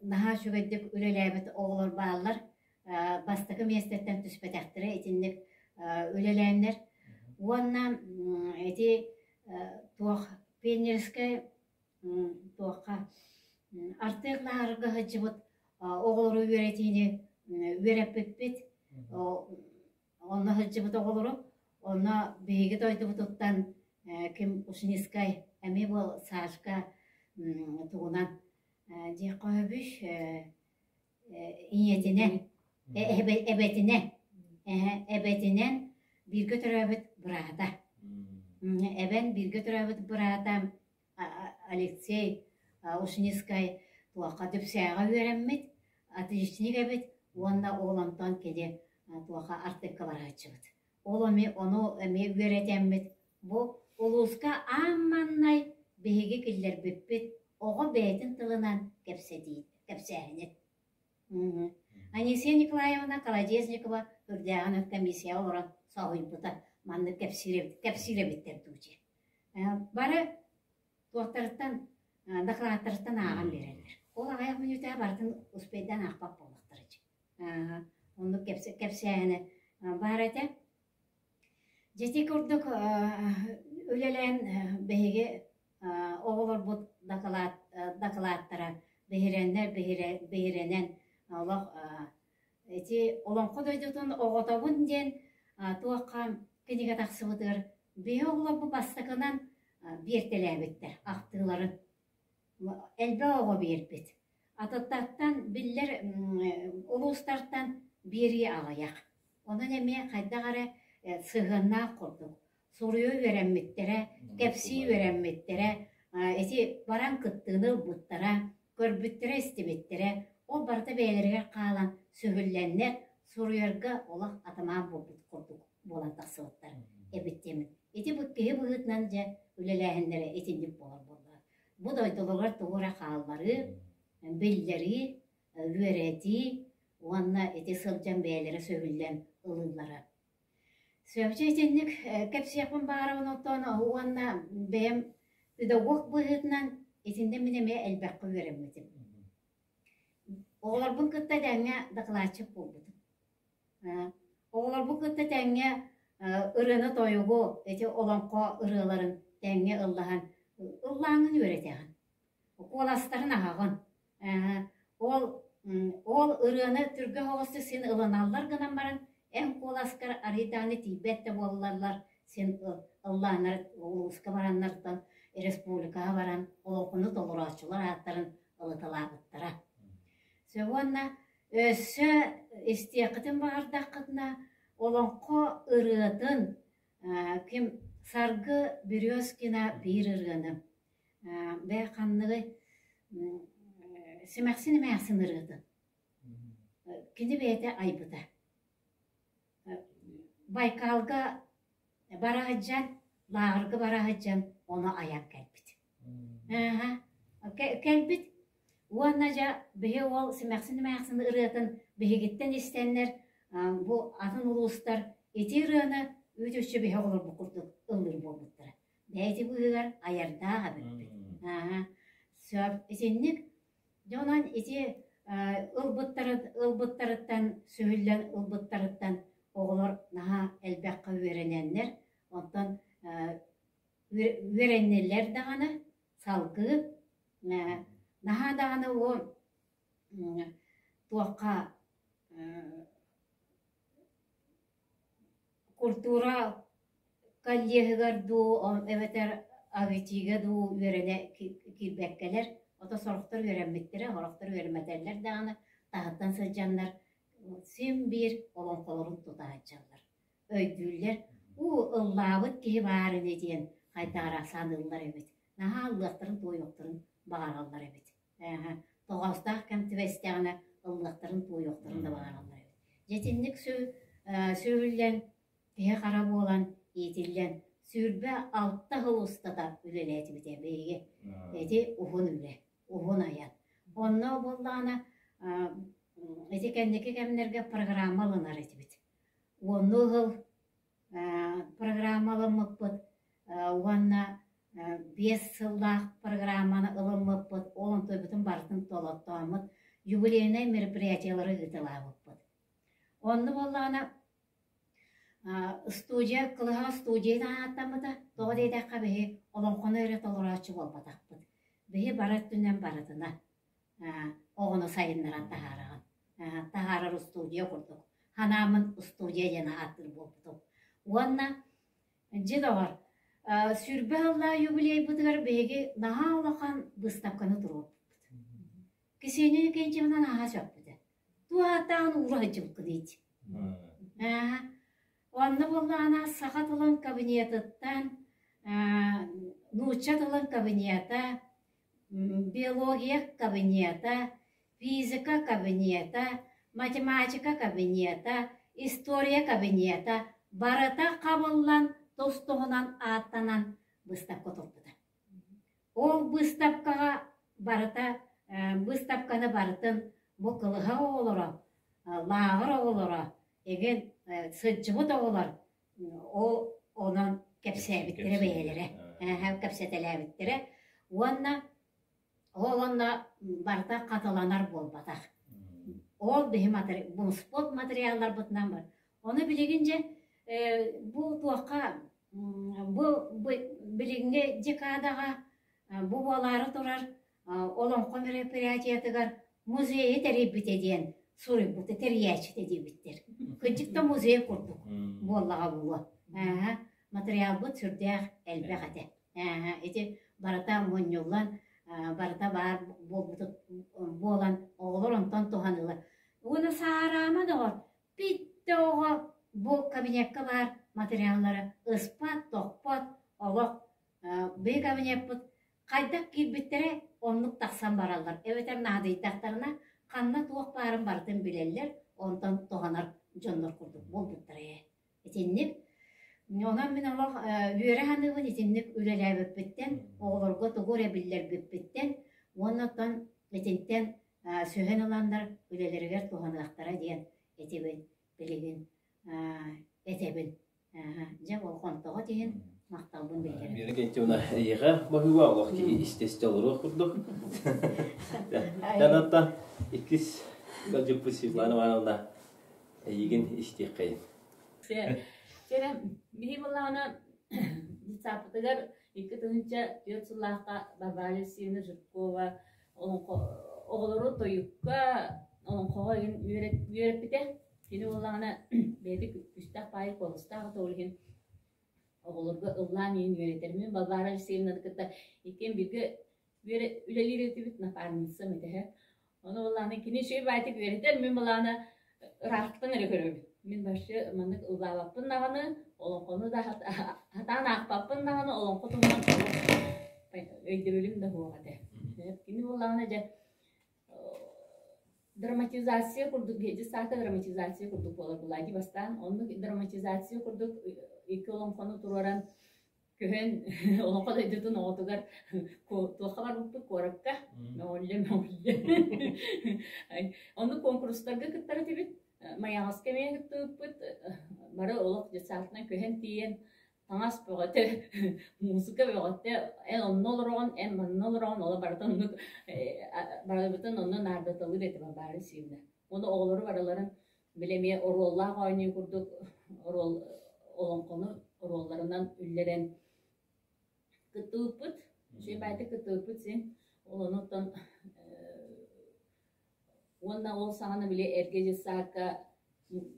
наһаа үчүгэйдик үлэлээбит оҕолор бааллар. Бастакы миэстэттэн түспэтэхтэрэ итинник үлэлээннэр. Уонна ити туох пионерскай туохха артык лааҕырга сылдьыбыт оҕолору үөрэтиини үөрэппиппит. Онно сылдьыбыт оҕолору, онно биһиги дойдубутуттан ким Ушницкай эмиэ бу Сашка тугунан диэххэ сөбүй ийэтинэн эбэтинэн эбэтинэн бииргэ төрөөбүт быраата эбэн бииргэ төрөөбүт быраата Алексей Ушницкай туохха Дүпсээҕэ үөрэммит, отличник эбит уонна ол онтон кини туохха Артекка барааччыбыт. Ол эмиэ ону эмиэ үөрэтэммит бу улууска аан маҥнай биһиги киллэрбиппит оҕо бэйэтин тылынан кэпсэтии кэпсээһини. Анисия Николаевна Колодезникова үрдээҕин комиссия олорон соһуйбута маннык кэпсиир эбит кэпсиир эбиттэр дуу дии. Бары туохтарыттан дакылааттарыттан ааҕан биэрэллэр. Ол аҕыйах мүнүүтэҕэ барытын успейдаан аахпат буоллахтара дии. Оннук кэпсээһинэ баар этэ. Дьэ ити курдук үлэлээн биһиги оҕолорбут дакылаат дакылааттара биһирэннэр биһирэнэн олох ити Олоҥхо дойдутун оҕотобун диэн туохха кинигэ тахсыбытыгар биһи оҕолорбут бастакынан биэртэлээбиттэр ахтыыларын. Элбэх оҕо биэрбит. Атыттартан биллэр улуустартан биэрии аҕыйах. Онон эмиэ хайдах эрэ сыһыаннаах курдук. Суруйа үөрэммиттэрэ, кэпсии үөрэммиттэрэ, ити баран кыттыыны ылбыттара, көрбүттэрэ-истибиттэрэ, ол барыта бэйэлэригэр хаалан сүһүллэннэр, суруйарга олох атамаан буолбут курдук буолан тахсыбыттар эбит диэммин. Ити бу киһи быһыытынан дьэ үлэлээһиннэрэ итинник буолар буоллаҕа. Бу дойдуларыгар тугу эрэ хаалларыы, биллэрии, үөрэтии уонна ити сылдьан бэйэлэрэ сөбүллэн ылыылара. Сөпчө итинник кэпсиэхпин баҕарабын оттон уонна бэйэм педагог быһыытынан итиннэ мин эмиэ элбэххэ үөрэммитим. Оҕолорбун кытта тэҥҥэ дакылаатчык буолбутум. Оҕолорбун кытта тэҥҥэ ырыаны-тойугу, ити олоҥхо ырыаларын тэҥҥэ ыллаһан, ыллааҥҥын үөрэтэҕин, куоластарын аһаҕын. Ол ол ырыаны түргэн оҕустук син ылыналлар гынан баран, эн куоласкар арыый даҕаны тиийбэт да буоллаллар, син ыллааннар улууска бараннартан республикаҕа баран олоҥхону толорооччулар ааттарын ылыталаабыттара. Сөп уонна Өссө истиэххитин баҕардаххытына, олоҥхо ырыатын ким Саргы Березкина биир ырыаны бээ ханныгый Симэхсин эмээхсин ырыатын кини бэйэтэ айбыта. Байкалга бара сылдьан, лааҕырга бара сылдьан ону айан кэлбит. Ааһа, кэлбит уонна дьэ биһи уол Симэхсин эмээхсин ырыатын биһигиттэн истэннэр бу атын улуустар ити ырыаны үүт-үкчү биһи оҕолорбут курдук ыллыыр буолбуттара. Бэйи быыһыгар айардаах эбиппит. Ааһа, сөп итинник дьэ онон ити ылбыттарыттан сүһүллэн ылбыттарыттан оҕолор наһаа элбэххэ үөрэнэннэр, онтон үөрэннилэр даҕаны салгыы наһаа даҕаны уу туохха культура коллеһыгар дуу эбэтэр АВТ-га дуу үөрэнэ киирбэккэлэр ото сорохтор үөрэммиттэрэ сорохтор үөрэммэтэллэр даҕаны таһыттан сылдьаннар син биир олоҥхолорун тута сылдьаллар өйдүүллэр. Уу, ыллаабыт киһи баар ини диэн хайдах эрэ саныыллар эбит. Наһаа ыллыахтарын-туойуохтарын баҕараллар эбит. Ээ, тоҕоостоох кэм түбэстэҕинэ ыллыахтарын-туойуохтарын да баҕараллар эбит. Дьэ итинник сүһүллэн, киһи-хара буолан иитиллэн 26 сыл устата үлэлээтибит биһиги. Ити уһун үлэ, уһун айан. Онно буоллаҕына ити кэнники кэмнэргэ программа ылынар этибит. Уоннуу сыл программаламмыппыт уонна 5 сыллаах программаны ылыммыппыт, ол онтуйбутун барытын толоттооммут юбилейнай мероприятиелары ыыталаабыппыт. Онно буоллаҕына студия, кылыһах студиятын ааттаммыта. Тоҕо диэтэххэ биһи олоҥхону эрэ толорооччу буолбатахпыт. Биһи бары өттүнэн барытына оҕону сайыннаран таһаараҕын. Таһаарар устуудьуйа курдук. Ханааммын устуудьуйа диэн ааттыыр буолбутум. Уонна дьэ доҕор, 20 сыллаах юбилейбытыгар биһиги наһаа улахан быыстапканы туруорбуппут. Ксения Викентьевна наһаа сөхпүтэ. Туох ааттааҕын уура сылдьыбыккын ити. Аа, онно буоллаҕына саха тылын кабинетыттан нуучча тылын кабинета, биология кабинета, физика кабинета, математика кабинета, история кабинета барыта хабыллан тус-туһунан ааттанан быыстапка турбута. Ол быыстапкаҕа барыта быыстапканы барытын бу кылыһах оҕолоро, лааҕыр оҕолоро, эҥин сылдьыбыт оҕолор ол онон кэпсээбиттэрэ бэйэлэрэ, кэпсэтэлээбиттэрэ уонна ол онно барыта хатыланар буолбатах. Ол биһи муспут материалларбытынан бар. Ону билигин дьэ бу туохха Бу билиҥҥи декадаҕа бу буолаары турар олоҥхо мероприятиетыгар музейы тэрийбитэ диэн суруйбута тэрийээччитэ диэбиттэр. Кырдьык да музей курдук буоллаҕа буолуо. Материалбыт сүрдээх элбэх этэ. Ити барыта мунньуллан, барыта баар буолбут буолан оҕолор онтон туһанылар. Уонна саараама доҕор, Бүттэ оҕо бу кабинекка баар материаллары ыспат, тохпот, олох быйы кабинеппыт хайдах киирбиттэрэ оннук тахсан бараллар эбэтэр наадыйдахтарына ханна туох баарын барытын билэллэр, онтон туһанар дьоннор курдук буолбуттара ээ. Итинник онон мин олох үөрэ саныыбын итинник үлэлээбиппиттэн, оҕолорго тугу эрэ биллэрбиппиттэн уонна оттон итинтэн сүһэн ыланнар үлэлэригэр туһаныахтара диэн этибин билигин этэбин. Дьэ болҕомтоҕут иһин махталбын биллэрэбин. Вера Кентьевна, эйиэхэ баһыыба олох киһи истэ-истэ олоруох курдук. Оттон иккис ыалдьыппыт Светлана Ивановна эйигин истиэххэйин. Чэрэ, биһи буоллаҕына детсадпытыгар 2004 сыллаахха Варвара Алексеевна Жиркова олоҥхо оҕолору тойукка, олоҥхоҕо игин үөрэппитэ. Кини буоллаҕына бэйэтэ күстээх баайы куоластаах этэ, ол иһин оҕолорго ыллаан иһин үөрэтэр. Мин Балбаара Алексеевнаны кытта иккиэн бииргэ үлэлиир этибит, напарницам этэ. Ону буоллаҕына кини үчүгэй баайытык үөрэтэр, мин былаана ыраахтан эрэ көрөбүн. Мин вообще маннык ыллаабаппын даҕаны, олоҥхону да сатаан аахпаппын даҕаны, олоҥхо туһунан өйдөбүлүм да суох этэ. Кини буоллаҕына дьэ драматизация курдук, дьыссаакка драматизация курдук буолар буолаа дии бастаан. Оннук драматизация курдук икки олоҥхону туруоран Көһөн олоҥхо дойдутун оҕотугар туохха барбыппыт куоракка мөҕүллэ мөҕүллэ Оннук куонкурустарга кыттар этибит. Майаҕаска эмиэ кыттыбыппыт. Бары олох детсадтан көһөн тиийэн таҥас бөҕөтө, музыка бөҕөтө, эн онно олороҕун, эн манна олороҕун, оло барыта оннук барыбытын онно наардаталыыр этим баары сиэннэ. Уонна оҕолору барыларын били эмиэ оруоллаах оонньуу курдук оруол олоҥхону оруолларынан үллэрэн кыттыбыппыт. Үчүгэй баайдык кыттыбыппыт син. Ол онуттан уонна ол саҕана били эргэ дьыссаакка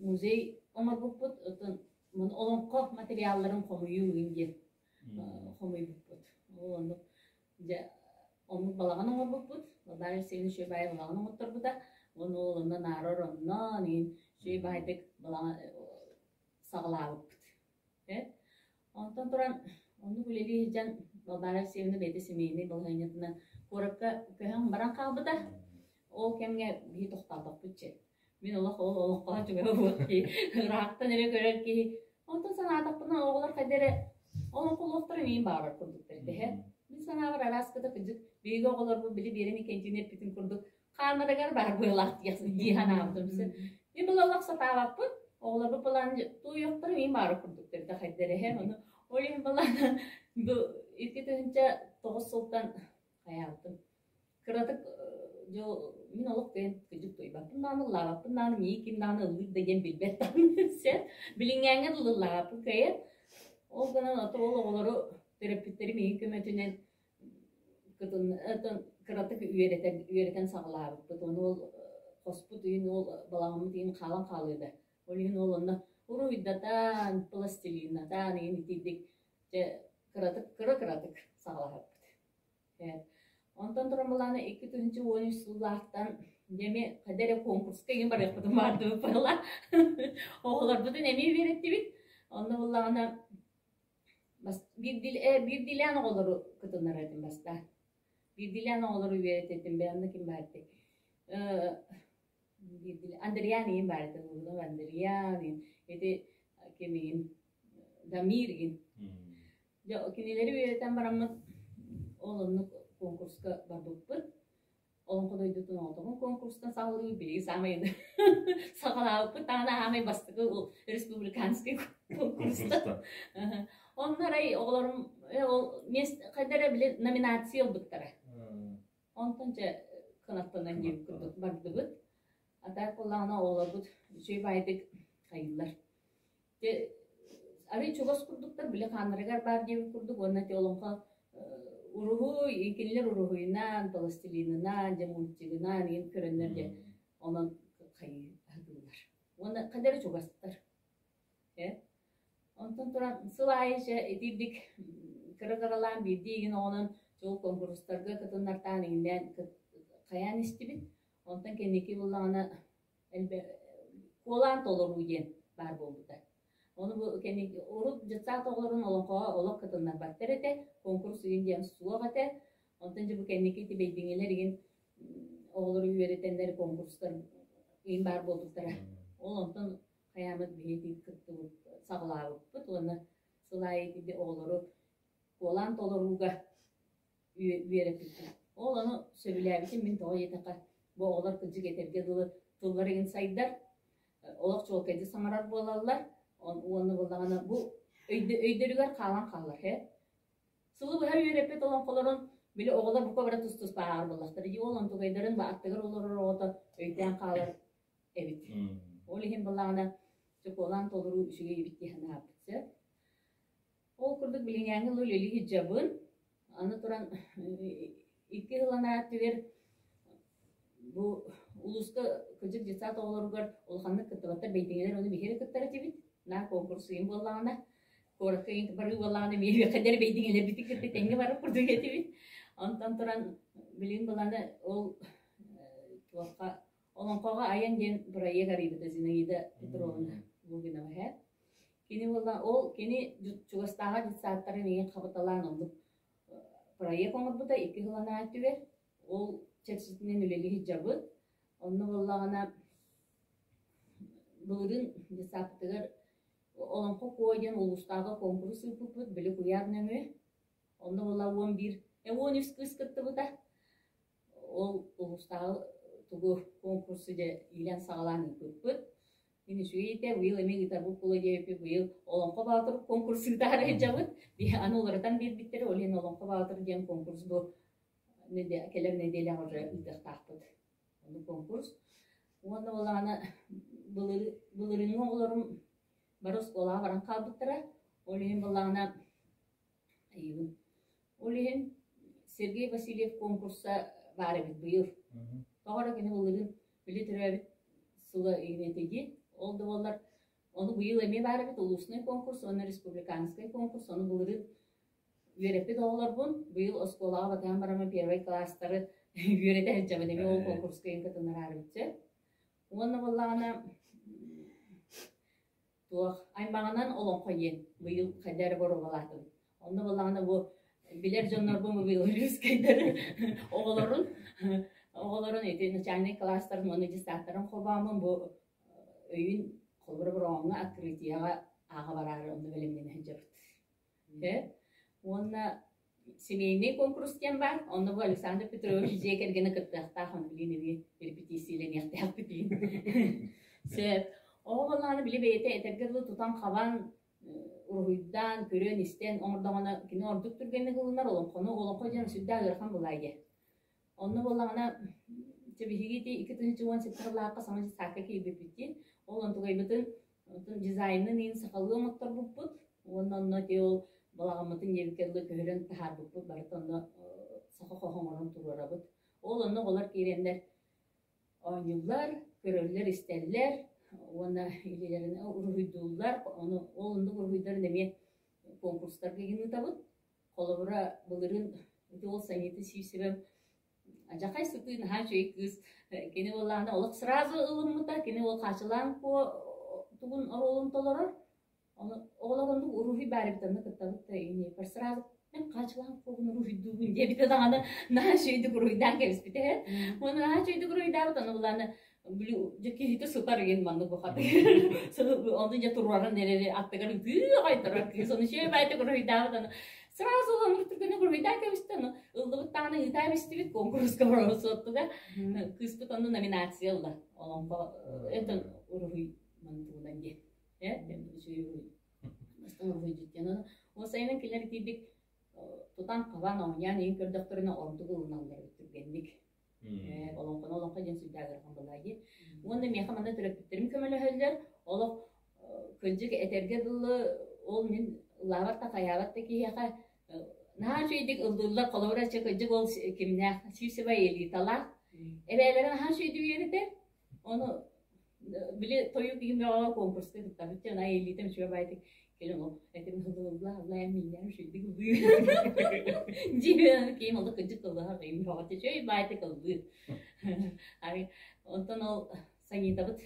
музей оҥорбуппут. Оттон олоҥхо материалларын хомуйуу иһин диэн хомуйбуппут. Ол оннук Дьэ, оннук балаҕан оҥорбуппут. Владимир Алексеевич үчүгэй баайы балаҕан оҥотторбута. Уонна ол онно наара оронноон, иһин үчүгэй баайдык балаҕан саҕалаабыппыт. Онтон туран оннук үлэлии сылдьан Владимир Алексеевна бэйэтэ семейнэй балаһыанньатынан куоракка көһөн баран хаалбыта. Ол кэмҥэ биһи тохтоотохпут чэ. Мин олох ол олоххо чугаһа буолуох киһи, ыраахтан эрэ көрөр киһи. Онтон санаатахпына оҕолор хайда эрэ олоҥхолуохтарын иин баҕарар курдуктар дэһэ. Мин санаабар арааската кырдьык биһиги оҕолорбут били Биэрэ Никентьевна эппитин курдук хааннарыгар баар быһыылаах дии санаабытым. Мин была олох сатаабаппын. Оҕолорбут былаан тууйуохтарын иин баҕарар курдуктар да хайда эрэ Ону ол иһин былаан бу 2009 сылтан хайаабытым. Кыратык Дьэ мин олох кыайан кырдьык туойбаппын даҕаны, ыллаабаппын даҕаны, миигин ким даҕаны ыллыыр да диэн билбэт даҕаны сөп. Билиҥҥээҥҥэ дылы ыллаабаппын кыайан. Ол гынан ото ол оҕолору төрөппүттэрим миигин көмөтүнэн кытын кыратык үөрэтэн үөрэтэн саҕалаабыппыт. Ону ол хоспут иһин ол балаҕаммыт иһин хаалан хаалыа да. Ол иһин ол онно уруһуйдатан, пластилиннатан иһин итирдик дьэ кыратык кыра-кыратык саҕалаабыппыт. Онтон туран былаана 2013 сыллаахтан дьэ эмиэ хайда эрэ конкурска игин барыахпытын баардыбыт буолла. Оҕолорбутун эмиэ үөрэттибит. Онно буллаҕына биирдиилээн оҕолору кытыннарар этим бастаан. Биирдиилээн оҕолору үөрэтэтим, бэйэм ким баар этэй? Андриан игин баар этэ, Лугунов Андриан игин, ити ким игин, Дамир игин. Дьэ, кинилэри үөрэтэн бараммыт ол оннук конкурска барбыппыт. Олоҥхо дойдутун оҕотоҕун конкурстан саҕалыыбыт билигин саамай саҕалаабыппыт даҕаны аамай бастакы республиканский конкурстан. Онно арай оҕолорум ол хайда эрэ били номинация ылбыттара. Онтон дьэ кынаттанан диэбит курдук бардыбыт. А так буоллаҕына оҕолорбут үчүгэй баайдык хайыыллар. Дьэ арыый чугас курдуктар, били хааннарыгар баар диэбит курдук уонна ити олоҥхо уруһуй, кинилэр уруһуйунан, пластилинынан, дьэ мультигынан игин көрөннөр дьэ онон хайыы аһатыылар. Уонна хайда эрэ чугастар. Э? Онтон туран сыл аайы дьэ итирдик кыра-кыралаан биирдии игин оҕонон чуол куонкурустарга кытыннартаан иҥнээн хайаан истибит. Онтон кэнники буллаҕына куолаан толоруу диэн баар буолбута. Ону бу кэнники урут дьыссаат оҕолорун олоҥхоҕо олох кытыннарбаттар этэ, конкурс игин диэн суох этэ. Онтон дьэ бу кэнники ити бэйдиҥэлэр игин оҕолору үөрэтэннэр конкурстар игин баар буолбуттара. Ол онтон хайааммыт биһиги кыттыбыт саҕалаабыппыт уонна сыл аайы ити оҕолору куолаан толорууга үөрэппиппит. Ол ону сөбүлээбитим мин тоҕо диэтэххэ, бу оҕолор кырдьык этэргэ дылы тыллара игин сайдар, олох чуолкайдык саҥарар буолаллар, уонна буоллаҕына бу өйдөрүгэр хаалан хаалар ээ. Сылы быһа үөрэппит олоҥхолорун били оҕолор бука бары тус-туспа ааҕар буоллахтара дии, ол онтукайдарын аттыгар олорор оҕото өйдөөн хаалар эбит. Ол иһин буоллаҕына чокуолаан толоруу үчүгэй эбит дии санаабыт сөп. Ол курдук билиҥээҥи ылы үлэлии сылдьабын. Аны туран икки сыл анаа өттүгэр бу улууска кырдьык детсад оҕолоругар улаханнык кыттыбаттар бэйдиҥэлэр ону биһиги эрэ кыттар этибит. Наар конкурс ыйын буоллаҕына, куоракка ыйын барыы буоллаҕына эмиэ үөхэдэр бэйдиҥэлэрбитин кытта тэҥҥэ барар курдук этибит. Онтон туран билигин былааны ол туохха Олоҥхоҕо айан диэн бырайыак арыйбыта Зинаида Петровна Лугинова эһэ. Кини буолла ол кини чугастааҕы детсадтарын иһин хабыталаан оннук проект оҥорбута икки сыл анаа өттүгэр. Ол чэрчитинэн үлэлии сылдьабыт. Онно буоллаҕына былырыын детсадпытыгар Олоҥхо Куо диэн улуустааҕы куонкурус ыыппыппыт били куйаар нөҥүө. Онно буолла 11, 13 кыыс кыттыбыта. Ол улуустааҕы тугу конкурсу дьэ иилээн-саҕалаан ыыппыппыт. Мин үчүгэй этэ, быйыл эмиэ ыытарбыт буолуо диэбиппит, быйыл Олоҥхо Баатыр конкурс ыытаары сылдьабыт. Аны уларытан биэрбиттэрэ, ол иһин Олоҥхо Баатыр диэн конкурс бу кэлэр нэдиэлэҕэ уже ыытыахтаахпыт. Ону конкурс. Уонна буоллаҕына былырыыҥҥы оҕолорум бары оскуолаҕа баран хаалбыттара. Ол иһин буоллаҕына Айыыбын. Ол иһин Сергей Васильев конкурса баар эбит быйыл. Тоҕо эрэ кини былырыын били төрөөбүт сыла игинэтэ дии. Ол да буоллар ону быйыл эмиэ баар эбит улуусный конкурс уонна республиканскай конкурс. Ону былырыын үөрэппит оҕолорбун быйыл оскуолаҕа батыһан бараммын первый класстары үөрэтэ сылдьабын эмиэ ол конкурска иһин кытыннараары Уонна буоллаҕына Туох аймаҕынан олоҥхо диэн быйыл хайда эрэ боруобалаатыбыт. Онно буоллаҕына бу билэр дьоннорбун бу Белорусскайдары оҕолорун оҕолорун ити начальнай класстарын уонна дьыссааттарын холбооммун бу өйүн холобура бороҕоҥҥо открытиеҕа ааҕа бараары онно бэлэмнэнэ сылдьабыт. Уонна семейный конкурс диэн баар. Онно бу Александр Петрович дьиэ кэргэнэ кыттыахтаах, ону билин эмиэ репетициялэниэхтээхпит диин. Сөп. Оҕо буоллаҕына били бэйэтэ этэргэ дылы тутан-хабан, уруһуйдаан, көрөн-истэн оҥордоҕуна кини ордук түргэнник ылынар олоҥхону. Олоҥхо диэн сүрдээх ыарахан былаайа. Онно буоллаҕына Чэ биһиги ити 2017 сыллаахха саҥа дьыссаакка киирбиппит дии. Ол онтугайбытын онтон дизайнын иин сахалыы оҥотторбуппут уонна онно ити ол балаҕаммытын диэбиккэ дылы көһөрөн таһаарбыппыт барыта онно саха хоһо оҥорон туруорабыт. Ол онно оҕолор киирэннэр оонньууллар, көрөллөр-истэллэр уонна илиилэрин уруһуйдууллар. Ону ол оннук уруһуйдарын эмиэ конкурстарга игин ыытабыт. Холобура, былырыын ити ол Санита Сивцева Адьахай сытыы наһаа үчүгэй кыыс. Кини буоллаҕына олох сразу ылыммыта, кини ол хаачылаан куо тугун оруолун толорор. Ону оҕолор оннук уруһуй баар эбит, онно кыттабыт да иннибэр сразу мен хаачылаан куобун уруһуйдуубун диэбитэ даҕаны наһаа үчүгэйдик уруһуйдаан кэбиспитэ. Уонна наһаа үчүгэйдик уруһуйдаабыт, ону булааны били дьэ киһитэ сытар игин маннык бухатыыр. Ону дьэ туруоран эрэри аттыгар ытыы аҕай турар кыыс ону үчүгэй баайдык уруһуйдаабыт ону сразу ылан түргэнник уруһуйдаан кэбистэ ону ыллыбыт даҕаны ыытаа истибит куонкуруска суоттуга кыыспыт онно номинация ылла олоҥхо это уруһуй мантугунан диэн э үчүгэй уруһуй бастыҥ уруһуйдьут диэн ону ол сайынын кинилэр итиирдик тутан-хабан оонньоон иһин көрдөхтөрүнэ ордук ылыналлар эбит түргэнник Олоҥхону олоҥхо диэн сүрдээх ыарахан буоллаҕа дии. Уонна миэхэ манна төрөппүттэрим көмөлөһөллөр. Олох кырдьык этэргэ дылы ол мин ыллаабат да хайаабат да киһиэхэ наһаа үчүгэйдик ыллыыллар. Холобура, чэ кырдьык ол кимнээх Сивцева Элиталаах. Эбээлэрэ наһаа үчүгэйдик үөрэтэр. Ону били тойук иһин бөҕөҕө конкурска кыттабыт дьон ай Элитам үчүгэй баайдык кэлин ол этим ылла ылла мииннээн үчүгэйдик ыллыыр дии киим олох кырдьык ыллаһар киим бөҕө үчүгэй баайдык ыллыыр ай онтон ол Санитабыт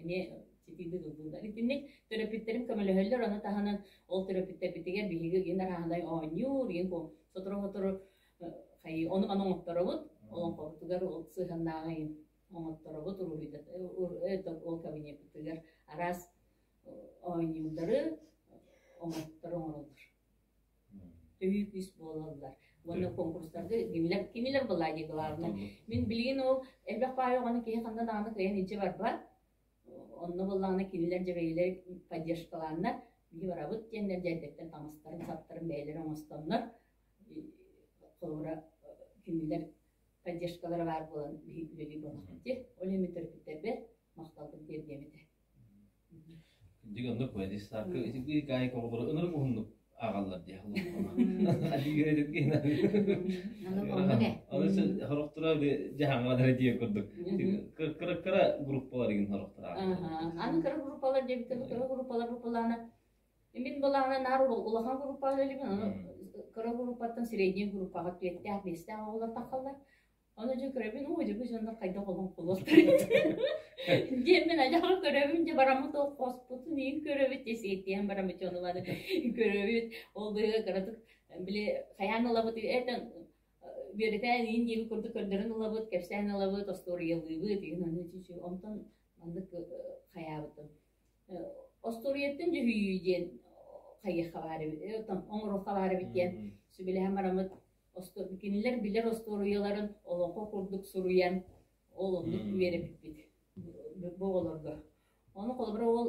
эмиэ ситиидик ыллыыллар итинник төрөппүттэрим көмөлөһөллөр ону таһынан ол төрөппүттэрбитигэр биһиги игин арааһынай оонньуур игин сотору-сотору хайыы ону маны оҥотторобут олоҥхобутугар ол сыһыаннааҕы игин оҥотторобут уруһуйда ол кабинеппытыгар араас оонньуулары оҥотторо оҥороллор. Төһүү күүс буолаллар. Уонна конкурстарга кинилэр, кинилэр былаанньа главное. Мин билигин ол элбэх баайы оҕону киһи ханна даҕаны кыайан илдьэ барбат. Онно буоллаҕына кинилэр дьэ бэйэлэрэ поддержкалааннар, биһи барабыт диэннэр дьэ эрдэттэн таҥастарын, саптарын бэйэлэрэ оҥостоннор, холобура кинилэр поддержкалара баар буолан биһиги үлэлии буоллахпыт дии. Ол иһин мин төрөппүттэрбэр махталбын тиэрдиэм этэ. Дьиҥ оннук бу дьыссаакка ити гаайык оҕолору ынырык уһуннук ааҕаллар дии Аны сорохторо дьаһаҥалара диэн курдук кыра кыра группалар игин сорохторо Аны кыра группалар диэбиккэ кыра группалар группалаана Мин былаана наар улахан группаҕа үлэлиибин, ону кыра группаттан средний группаҕа түөртээх, биэстээх оҕолор таххаллар. Ону дьэ көрөбүн, оо дьэ бу дьоннор хайдах олоҥхолуохтар диэммин адьаҕа көрөбүн, дьэ бараммыт ол хоспутун иин көрөбүт, дьэ сиэттиһэн бараммыт дьону бары көрөбүт. Ол быыһыгар кыратык били хайаан ылабыт этэн үөрэтэн иин диэбит курдук көрдөрөн ылабыт, кэпсээн ылабыт, остуоруйалыыбыт, иин аны онтон маннык хайаабытым. Остуоруйаттан дьүһүйүү диэн хайыахха баар эбит, оҥоруохха баар эбит диэн сүбэлэһэн бараммыт кинилэр билэр остуоруйаларын олоҥхо курдук суруйан ол оннук үөрэппиппит бу оҕолорго. Ону холобура ол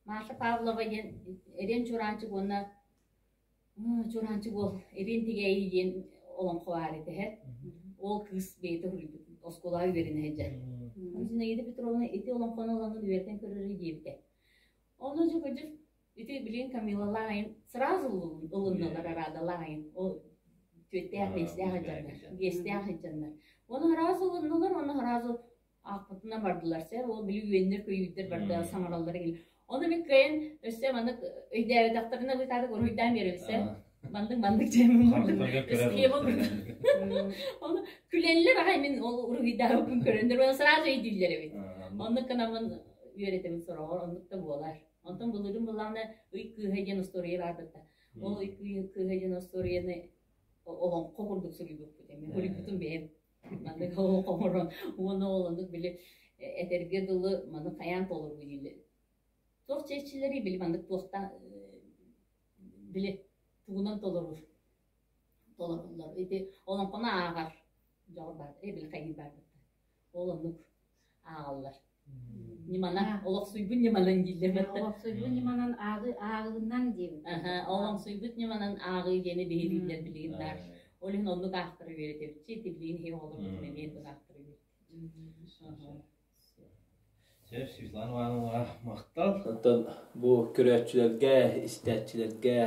Маша Павлова диэн Эриэн Чураанчык уонна Чураанчык уол Эриэн Тигээйи диэн олоҥхо баар этэ Ол кыыс бэйэтэ суруйбут оскуолаҕа үөрэнэ сылдьар. Зинаида Петровна ити олоҥхону ылаҥын үөрэтэн көрөрүй диэбитэ. Ону дьэ кырдьык ити билигин Камилалаах сразу ылыннылар араадалаах Ол түөртээх биэстээх сылдьаннар, биэстээх сылдьаннар. Ону сразу ылыннылар, ону сразу аахпытынан бардылар сэр. Ол били үөннэр-көйүүрдэр барда саҥараллара кэлин. Ону мин кыайан өссө маннык өйдөөбөтөхтөрүнэ бытаатык уруһуйдаан биэрэбин сэр. Маннык маннык дьиэмин курдук схема курдук. Ону күлэллэр аҕай мин ол уруһуйдаабыппын көрөннөр уонна сразу өйдүүллэр эбит. Оннук гынаммын үөрэтэбин сороҕор оннук да буолар. Онтон былырыын былаана Ый кыыһа диэн остуоруйа баарбыт да. Ол Ый кыыһа диэн остуоруйаны олоҥхо курдук суруйбуппут эмиэ. Суруйбутум бэйэм. Маннык олоҥхо оҥорон уонна ол оннук били этэргэ дылы маны хайаан толоруу дииллэр. Туох чэрчилэрий били маннык туохтан били тугунан толоруур толоруллар. Ити олоҥхону ааҕар дьоҕур баар били хайыы баарбыт. Ол оннук ааҕаллар. Ньымана, олохсуйбут ньыманан дииллэр бэтте. Олохсуйбут ньыманан ааҕыы ааҕыынан диэбит. Олохсуйбут ньыманан ааҕыы диэни биһирииллэр билигин баар. Ол иһин оннук аахтара үөрэтэбит. Ити билигин иһи оҕолорбутун эмиэ оннук аахтара үөрэтэбит. Сөп, Светлана Ивановна, махтал. Оттон бу көрөөччүлэргэ, истээччилэргэ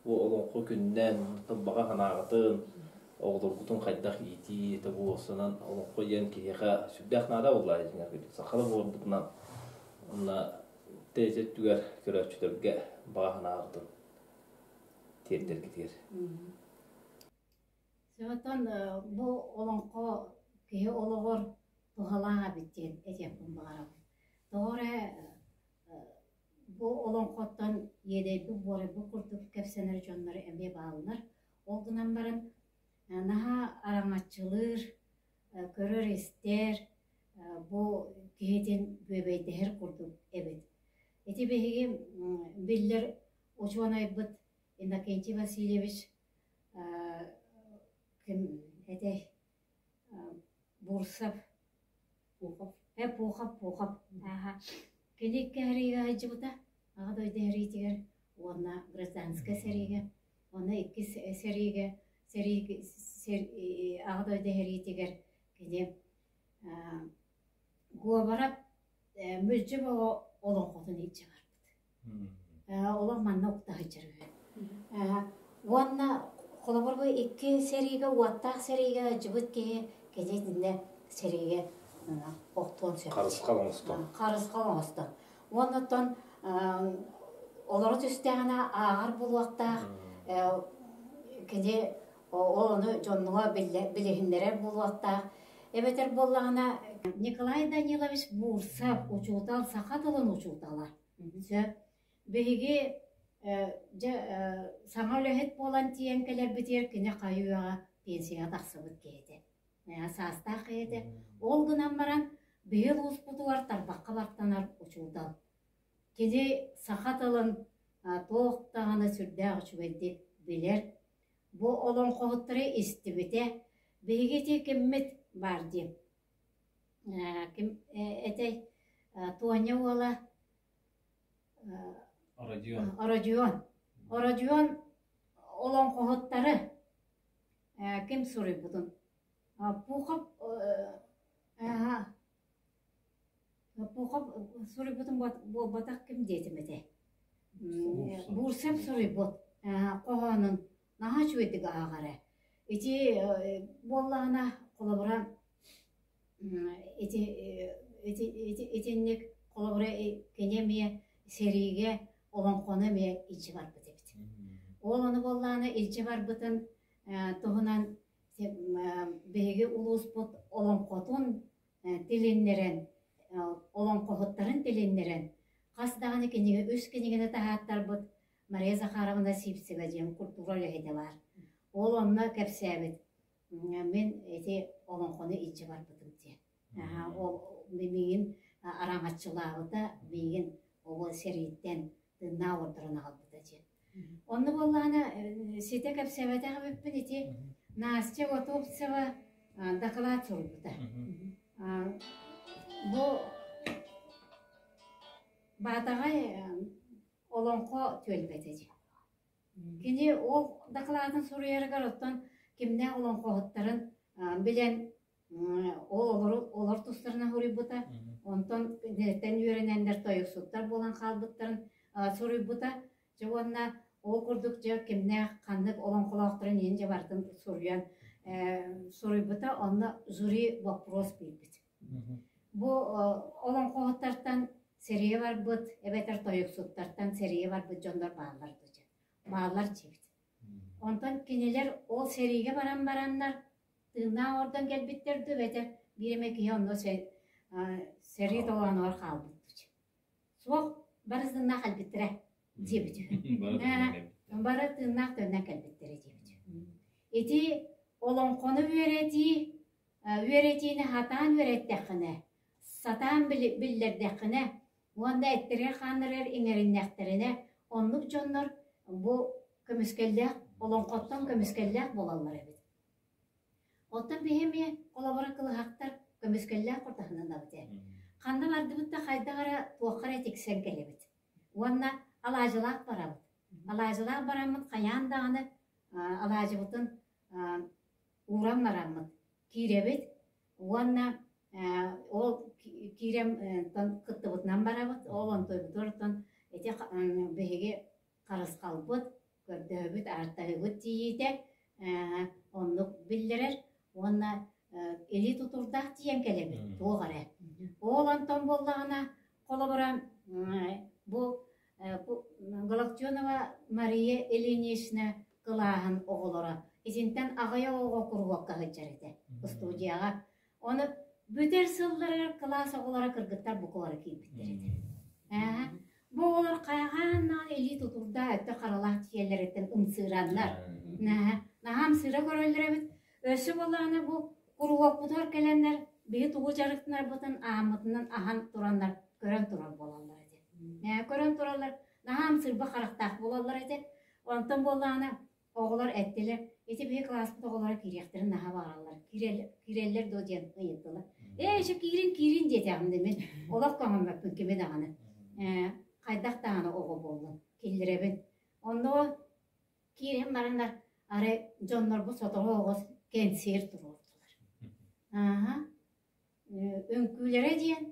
бу олоҥхо күнүнэн баҕа санааҕытын, оҕолоргутун хайдах иитии, это буолсунан олоҥхо диэн киһиэхэ сүрдээх наада буолла сахалар буолбутунан уонна тээчэ өттүгэр көрөөччүлэргэ баҕа санааҕытын тиэрдэргитигэр. Оттон бу олоҥхо киһи олоҕор туһалаах эбит диэн этиэхпин баҕарабын. Тоҕо эрэ бу олоҥхоттон иэдэйбит буорайбыт курдук кэпсэнэр дьоннор эмиэ бааллар. Ол гынан баран наһаа араҥаччылыыр, көрөр-истэр, бу киһитин бүөбэйдэһэр курдук эбит. Ити биһиги биллэр учуонайбыт Иннокентий Васильевич ким этэй Бурцев Пухов. Э Пухов Пухов ааһа кини икки сылдьыбыта Аҕа дойду сэриитигэр уонна гражданскай сэриигэ уонна иккис сэриигэ сэрии Аҕа дойду сэриитигэр кини Гуобарап Мүлдьү Боҕо олоҥхотун илдьэ барбыт. Олох манна укта сылдьар үһү. Уонна холобур бу икки сэриигэ уоттаах сэриигэ сылдьыбыт киһи кини итиннэ сэриигэ охтуон сөп. Харысхал оҥостон. Харысхал оҥостон. Уонна оттон олоро түстэҕинэ ааҕар буолуохтаах кини ол ону дьоннуга билиһиннэрэр буолуохтаах. Эбэтэр буоллаҕына Николай Данилович Бурцев учуутал, саха тылын учуутала. Сөп. Биһиги дьэ саҥа үлэһит буолан тиийэн кэлэрбитигэр кини хайы-үйэҕэ пенсияҕа тахсыбыт киһи этэ. Саастаах киһи этэ. Ол гынан баран биһи улууспутугар тарбахха баттанар учуутал. Кини саха тылын туох даҕаны сүрдээх үчүгэйдик билэр. Бу олоҥхоһуттары истибитэ. Биһиги ити киммит баар диэн ким этэй Туонньа уола Родион. Родион. Родион олоҥхоһуттары ким суруйбутун Пухов Пухов суруйбутун буолбатах ким диэтим этэ Бурцев суруйбут хоһоонун наһаа үчүгэйдик ааҕара. Ити буоллаҕына холобура ити ити ити итинник холобура кини эмиэ сэриигэ олоҥхону эмиэ илдьэ барбыт эбит. Ол ону буоллаҕына илдьэ барбытын туһунан биһиги улууспут олоҥхотун тилиннэрэн, олоҥхоһуттарын тилиннэрэн хас даҕаны кинигэ үс кинигэни таһааттарбыт Мария Захаровна Сивцева диэн культура үлэһитэ баар. Ол онно кэпсээбит мин ити олоҥхону илдьэ барбытым диэн. Ол миигин араҥаччылаабыта, миигин ол сэрииттэн тыыннаах ордорон аҕалбыта диэн. Онно буоллаҕына ситэ кэпсээбэтэх эбиппин ити Настя Готовцева дакылаат суруйбута. Бу Баатаҕай олоҥхо түөлбэтэ диэн. Кини ол дакылаатын суруйарыгар оттон кимнээх олоҥхоһуттарын билэн ол олору олор тустарынан суруйбута. Онтон киниттэн үөрэнэннэр тойуксуттар буолан хаалбыттарын суруйбута. Дьэ уонна ол курдук дьэ кимнээх ханнык олоҥхолоохторун иһин дьэ барытын суруйан суруйбута. Онно жюри вопрос биэрбит. Бу олоҥхоһуттартан сэриигэ барбыт эбэтэр тойуксуттартан сэриигэ барбыт дьоннор бааллар дуу бааллар диэбит. Онтон кинилэр ол сэриигэ баран бараннар тыыннаах ордон кэлбиттэр дуу эбэтэр биир эмэ киһи онно сэрии толоонугар хаалбыт дуу Суох, бары тыыннаах кэлбиттэрэ диэбит үһү. Бары тыыннаах төннөн кэлбиттэрэ диэбит үһү. Ити олоҥхону үөрэтии үөрэтиини сатаан үөрэттэххинэ, сатаан биллэрдэххинэ уонна эттэригэр-хааннарыгар иҥэриннэхтэринэ, оннук дьоннор бу көмүскэллээх олоҥхоттон көмүскэллээх буолаллар эбит. Оттон биһи эмиэ холобура кылыһахтар көмүскэллээх куртаһынанабыт ээ. Ханна бардыбыт да хайдах эрэ туохха эрэ тиксэн кэлэбит. Уонна алаадьылаах барабыт. Алаадьылаах бараммыт хайаан даҕаны алаадьыбытын ууран бараммыт киирэбит уонна ол киирэн кыттыбытынан барабыт. Ол онтуйбутугар оттон ити биһиги харысхалбыт, көрдөһөбүт, ааттаһыыбыт тиийиитэ оннук биллэрэр уонна илии тутуурдаах тиийэн кэлэбит туох эрэ. Ол онтон буоллаҕына, холобура, бу Галактионова Мария Ильинична кылааһын оҕолоро итинтэн аҕыйах оҕо куруһуокка сылдьар этэ студияҕа. Ону бүтэр сылларыгар кылаас оҕолоро кыргыттар букалара киирбиттэр этэ. Ээ, бу оҕолор хайаҕаан илии тутурдаах өттө харалаах тиийэллэриттэн ымсыыраннар. Наһаа ымсыыра көрөллөр эбит. Өссө буоллаҕына бу куруһуокпутугар кэлэннэр биһи тугу дьарыктанарбытын ааммытынан аһан тураннар көрөн турар буолаллар этэ. Ээ, көрөн тураллар, наһаа ымсыырба харахтаах буолаллар этэ. Онтон буоллаҕына Оҕолор эттилэр, ити биһи кылааспыт оҕолоро киириэхтэрин наһаа баҕараллар, киирэллэр дуо диэн ыйыттылар. Ээ, ичи киирин, киирин диэтэҕим да мин олох көҥөммөппүн кими даҕаны. Ээ, хайдах даҕаны оҕо буоллун, киллэрэбин. Онно киирэн бараннар, арай дьоннорбут сотору оҕус кэнсиэр туруордулар. Ааһа, Үҥкүүлэрэ диэн,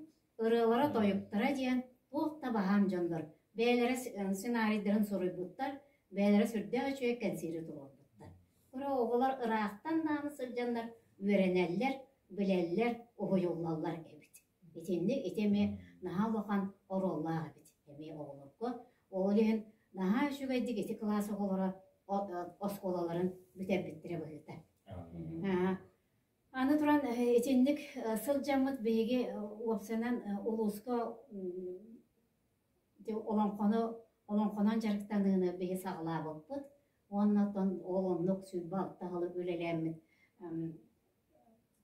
ырыалара-тойуктара диэн туох да баһаам дьоннор бэйэлэрэ сценарийдарын суруйбуттар, бэйэлэрэ сүрдээх үчүгэй кэнсиэри туруорбуттар. Кыра оҕолор ыраахтан даҕаны сылдьаннар үөрэнэллэр, билэллэр, уһуйуллаллар эбит. Итинник ити эмиэ наһаа улахан оруоллаах эбит эмиэ оҕолорго. Ол иһин наһаа үчүгэйдик ити кылаас оҕолоро оскуолаларын бүтэрбиттэрэ быһыыта. Аны туран итинник сылдьаммыт биһиги уопсайынан улууска олоҥхону олоҥхонон дьарыктаныыны биһи саҕалаабыппыт уонна оттон ол оннук 26 сылы үлэлээммит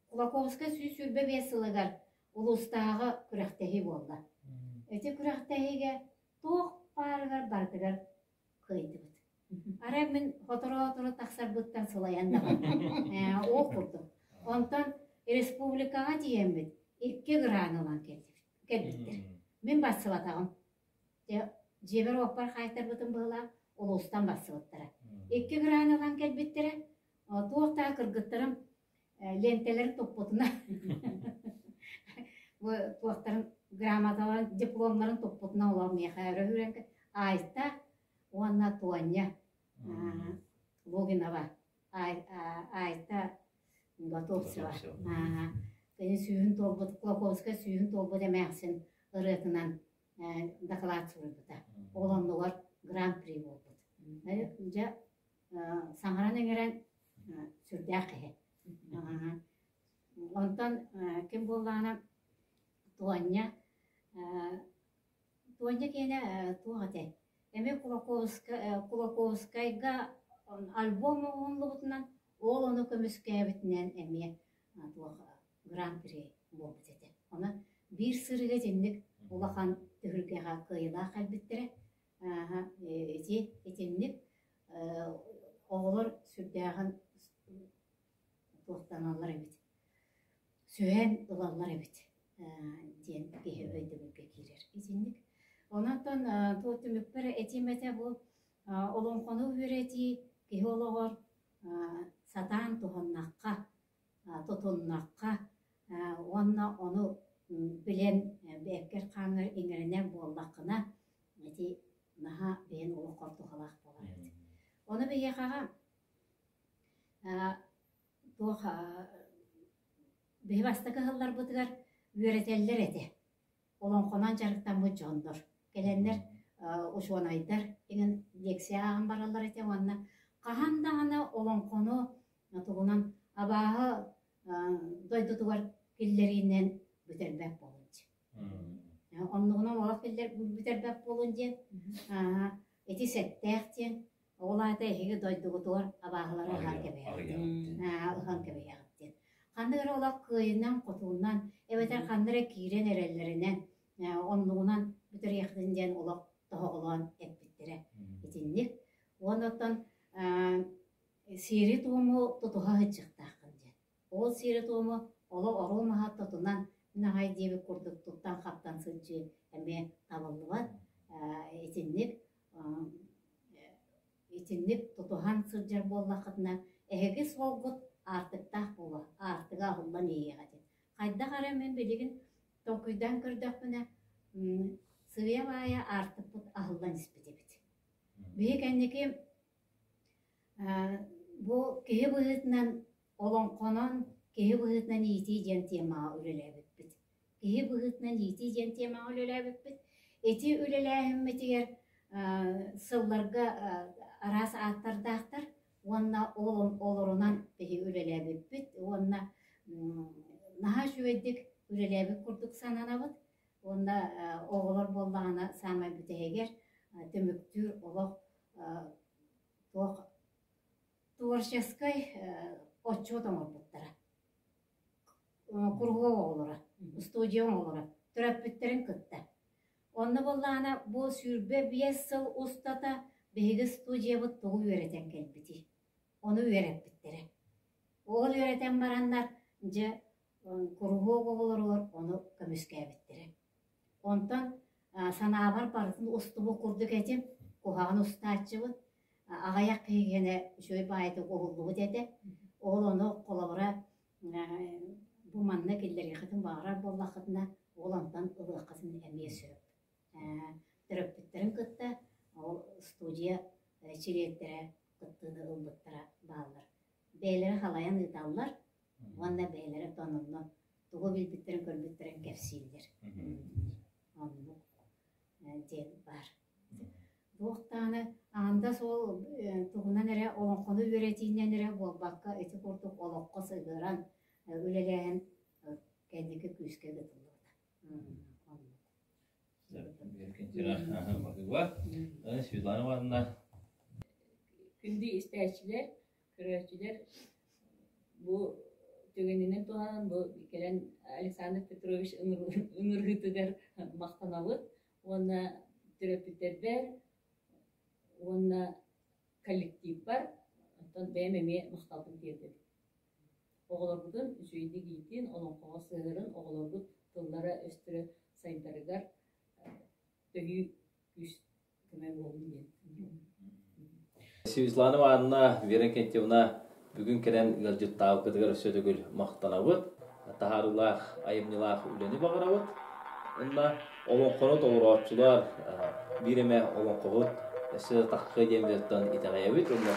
Кулаковскай 125 сылыгар улуустааҕы күрэхтэһии буолла. Ити күрэхтэһиигэ туох баарыгар барытыгар кыайдыбыт. Арай мин сотору-сотору тахсарбыттан сылайан даҕаны. Ээ, ол курдук. Онтон республикаҕа тиийэммит икки гран ылан кэллибит, кэлбиттэр. Мин барсыбатаҕым. Дьэ, дьиэбэр уоппар хаайтарбытым быһыылаах, улуустан барсыбыттара. Икки гран ылан кэлбиттэрэ. Туох да кыргыттарым лиэнтэлэрин туппутуна бу туохтарын грамоталарын дипломнарын туппутуна олор миэхэ өрө үүрэн Айта уонна Туонньа Логинова Айта Готовцева кини сүүһүн туолбут Кулаковскай сүүһүн туолбут эмээхсин ырыатынан дакылаат суруйбута ол оннугар гран-при буолбут дьэ саҥаран-иҥэрэн сүрдээх киһи. Онтон ким буоллаҕына Туонньа Туонньа киэнэ туох этэй? Эмиэ Кулаковскайга альбом оҥоһуллубутунан, ол ону көмүскээбитинэн эмиэ туох гран-при буолбут этэ. Онон биир сырыыга итинник улахан түһүлгэҕэ кыайыылаах кэлбиттэрэ. Ити итинник оҕолор сүрдээҕин туохтаналлар эбит, сүһэн ылаллар эбит диэн киһи өйдөбүлгэ киирэр. Итинник. Онон туох түмүкпэр этиим этэ бу олоҥхону үөрэтии киһи олоҕор сатаан туһаннахха, тутуннахха уонна ону билэн бэйэккэр-хааҥҥар иҥэринэр буоллаххына ити наһаа бэйэн олоххор туһалаах буолар эбит. Ону биһиэхэҕэ туох биһи бастакы ыһылларбытыгар үөрэтэллэр этэ. Олоҥхонон дьарыктаммыт дьоннор кэлэннэр учуонайдар иҥин лекция ааҕан бараллар этэ уонна хаһан даҕаны олоҥхону тугунан абааһы дойдутугар киллэриинэн бүтэрбэт буолун Оннугунан олох биллэр бүтэрбэт буолун диэн ити сэттээх диэн ол аата эһиги дойдугутугар абааһылары ыһан кэбиһэҕит ыһан кэбиһэҕит диэн. Ханнык эрэ олох кыайынан-хотуунан эбэтэр ханна эрэ киирэн эрэллэринэн оннугунан бүтэриэхтин диэн олох тоһоҕолоон эппиттэрэ итинник. Уонна оттон сиэри-туому тутуһа сылдьыахтааххын диэн. Ол сиэри-туому олох оруо маһа тотунан мин аҕай диэбит курдук туттан-хаптан сылдьыы эмиэ табыллыбат. Итинник ити Итинник тутуһан сылдьар буоллаххытына, эһиги суолгут аартыктаах буолуо, аартыга аһыллан иһиэҕэ диэн. Хайдах эрэ мин билигин толкуйдаан көрдөхпүнэ, сыыйа-баайа аартыкпыт аһыллан испит эбит. Биһи кэнники бу киһи быһыытынан олоҥхонон киһи быһыытынан иитии диэн темаҕа үлэлээбиппит. Киһи быһыытынан иитии диэн темаҕа үлэлээбиппит. Ити үлэлээһиммитигэр сылларга араас ааттардаахтар уонна ол олорунан биһи үлэлээбиппит уонна наһаа үчүгэйдик үлэлээбит курдук сананабыт. Уонна оҕолор буоллаҕына саамай бүтэһигэр түмүктүүр олох туох творческай отчуот оҥорбуттара. Куруһуок оҕолоро, студия оҕолоро төрөппүттэрин кытта. Онно буоллаҕына бу 25 сыл устата биһиги студиябыт тугу үөрэтэн кэлбитий? Ону үөрэппиттэрэ. Ол үөрэтэн бараннар, дьэ, куруһуок оҕолоругар ону көмүскээбиттэрэ. Онтон санаабар барытын устубут курдук этим, куһаҕан устааччыбын. Аҕыйах киһигэнэ үчүгэй баайытык уһуллубут этэ. Ол ону холобура бу манна киллэриэххитин баҕарар буоллаххытына, ол онтон ылыаххытын эмиэ сөп. Төрөппүттэрин кытта ол студия чилиэттэрэ кыттыыны ылбыттара бааллар. Бэйэлэрэ халайан ыыталлар уонна бэйэлэрэ тононно тугу билбиттэрин көрбүттэрин кэпсииллэр. Оннук диэн баар. Туохтааны аанда суол тугунан эрэ олоҥхону үөрэтиинэн эрэ буолбакка ити курдук олоххо сыһыаран үлэлээһин кэнники күүскэ ыытыллыбыта. Оннук. Светлана Ивановна. Күндү истээччилэр, көрөөччүлэр бу түгэнинэн туһанан бу кэлэн Александр Петрович ыҥырыытыгар махтанабыт уонна төрөппүттэрбэр уонна коллективпар оттон бэйэм эмиэ махталбын тиэрдэбин. Оҕолорбутун үчүгэйдик иитин, олоҥхоҕо сыһыарын, оҕолорбут тыллара-өстөрө сайдарыгар төһүү күүс көмө буолун диэн. Светлана Ивановна, Вера Кентьевна бүгүн кэлэн ыалдьыттаабыккытыгар өссө төгүл махтанабыт. Таһаарыылаах, айымньылаах үлэни баҕарабыт. Уонна олоҥхону толорооччулар биир эмэ олоҥхоһут өссө да таххыа диэн итэҕэйэбит уонна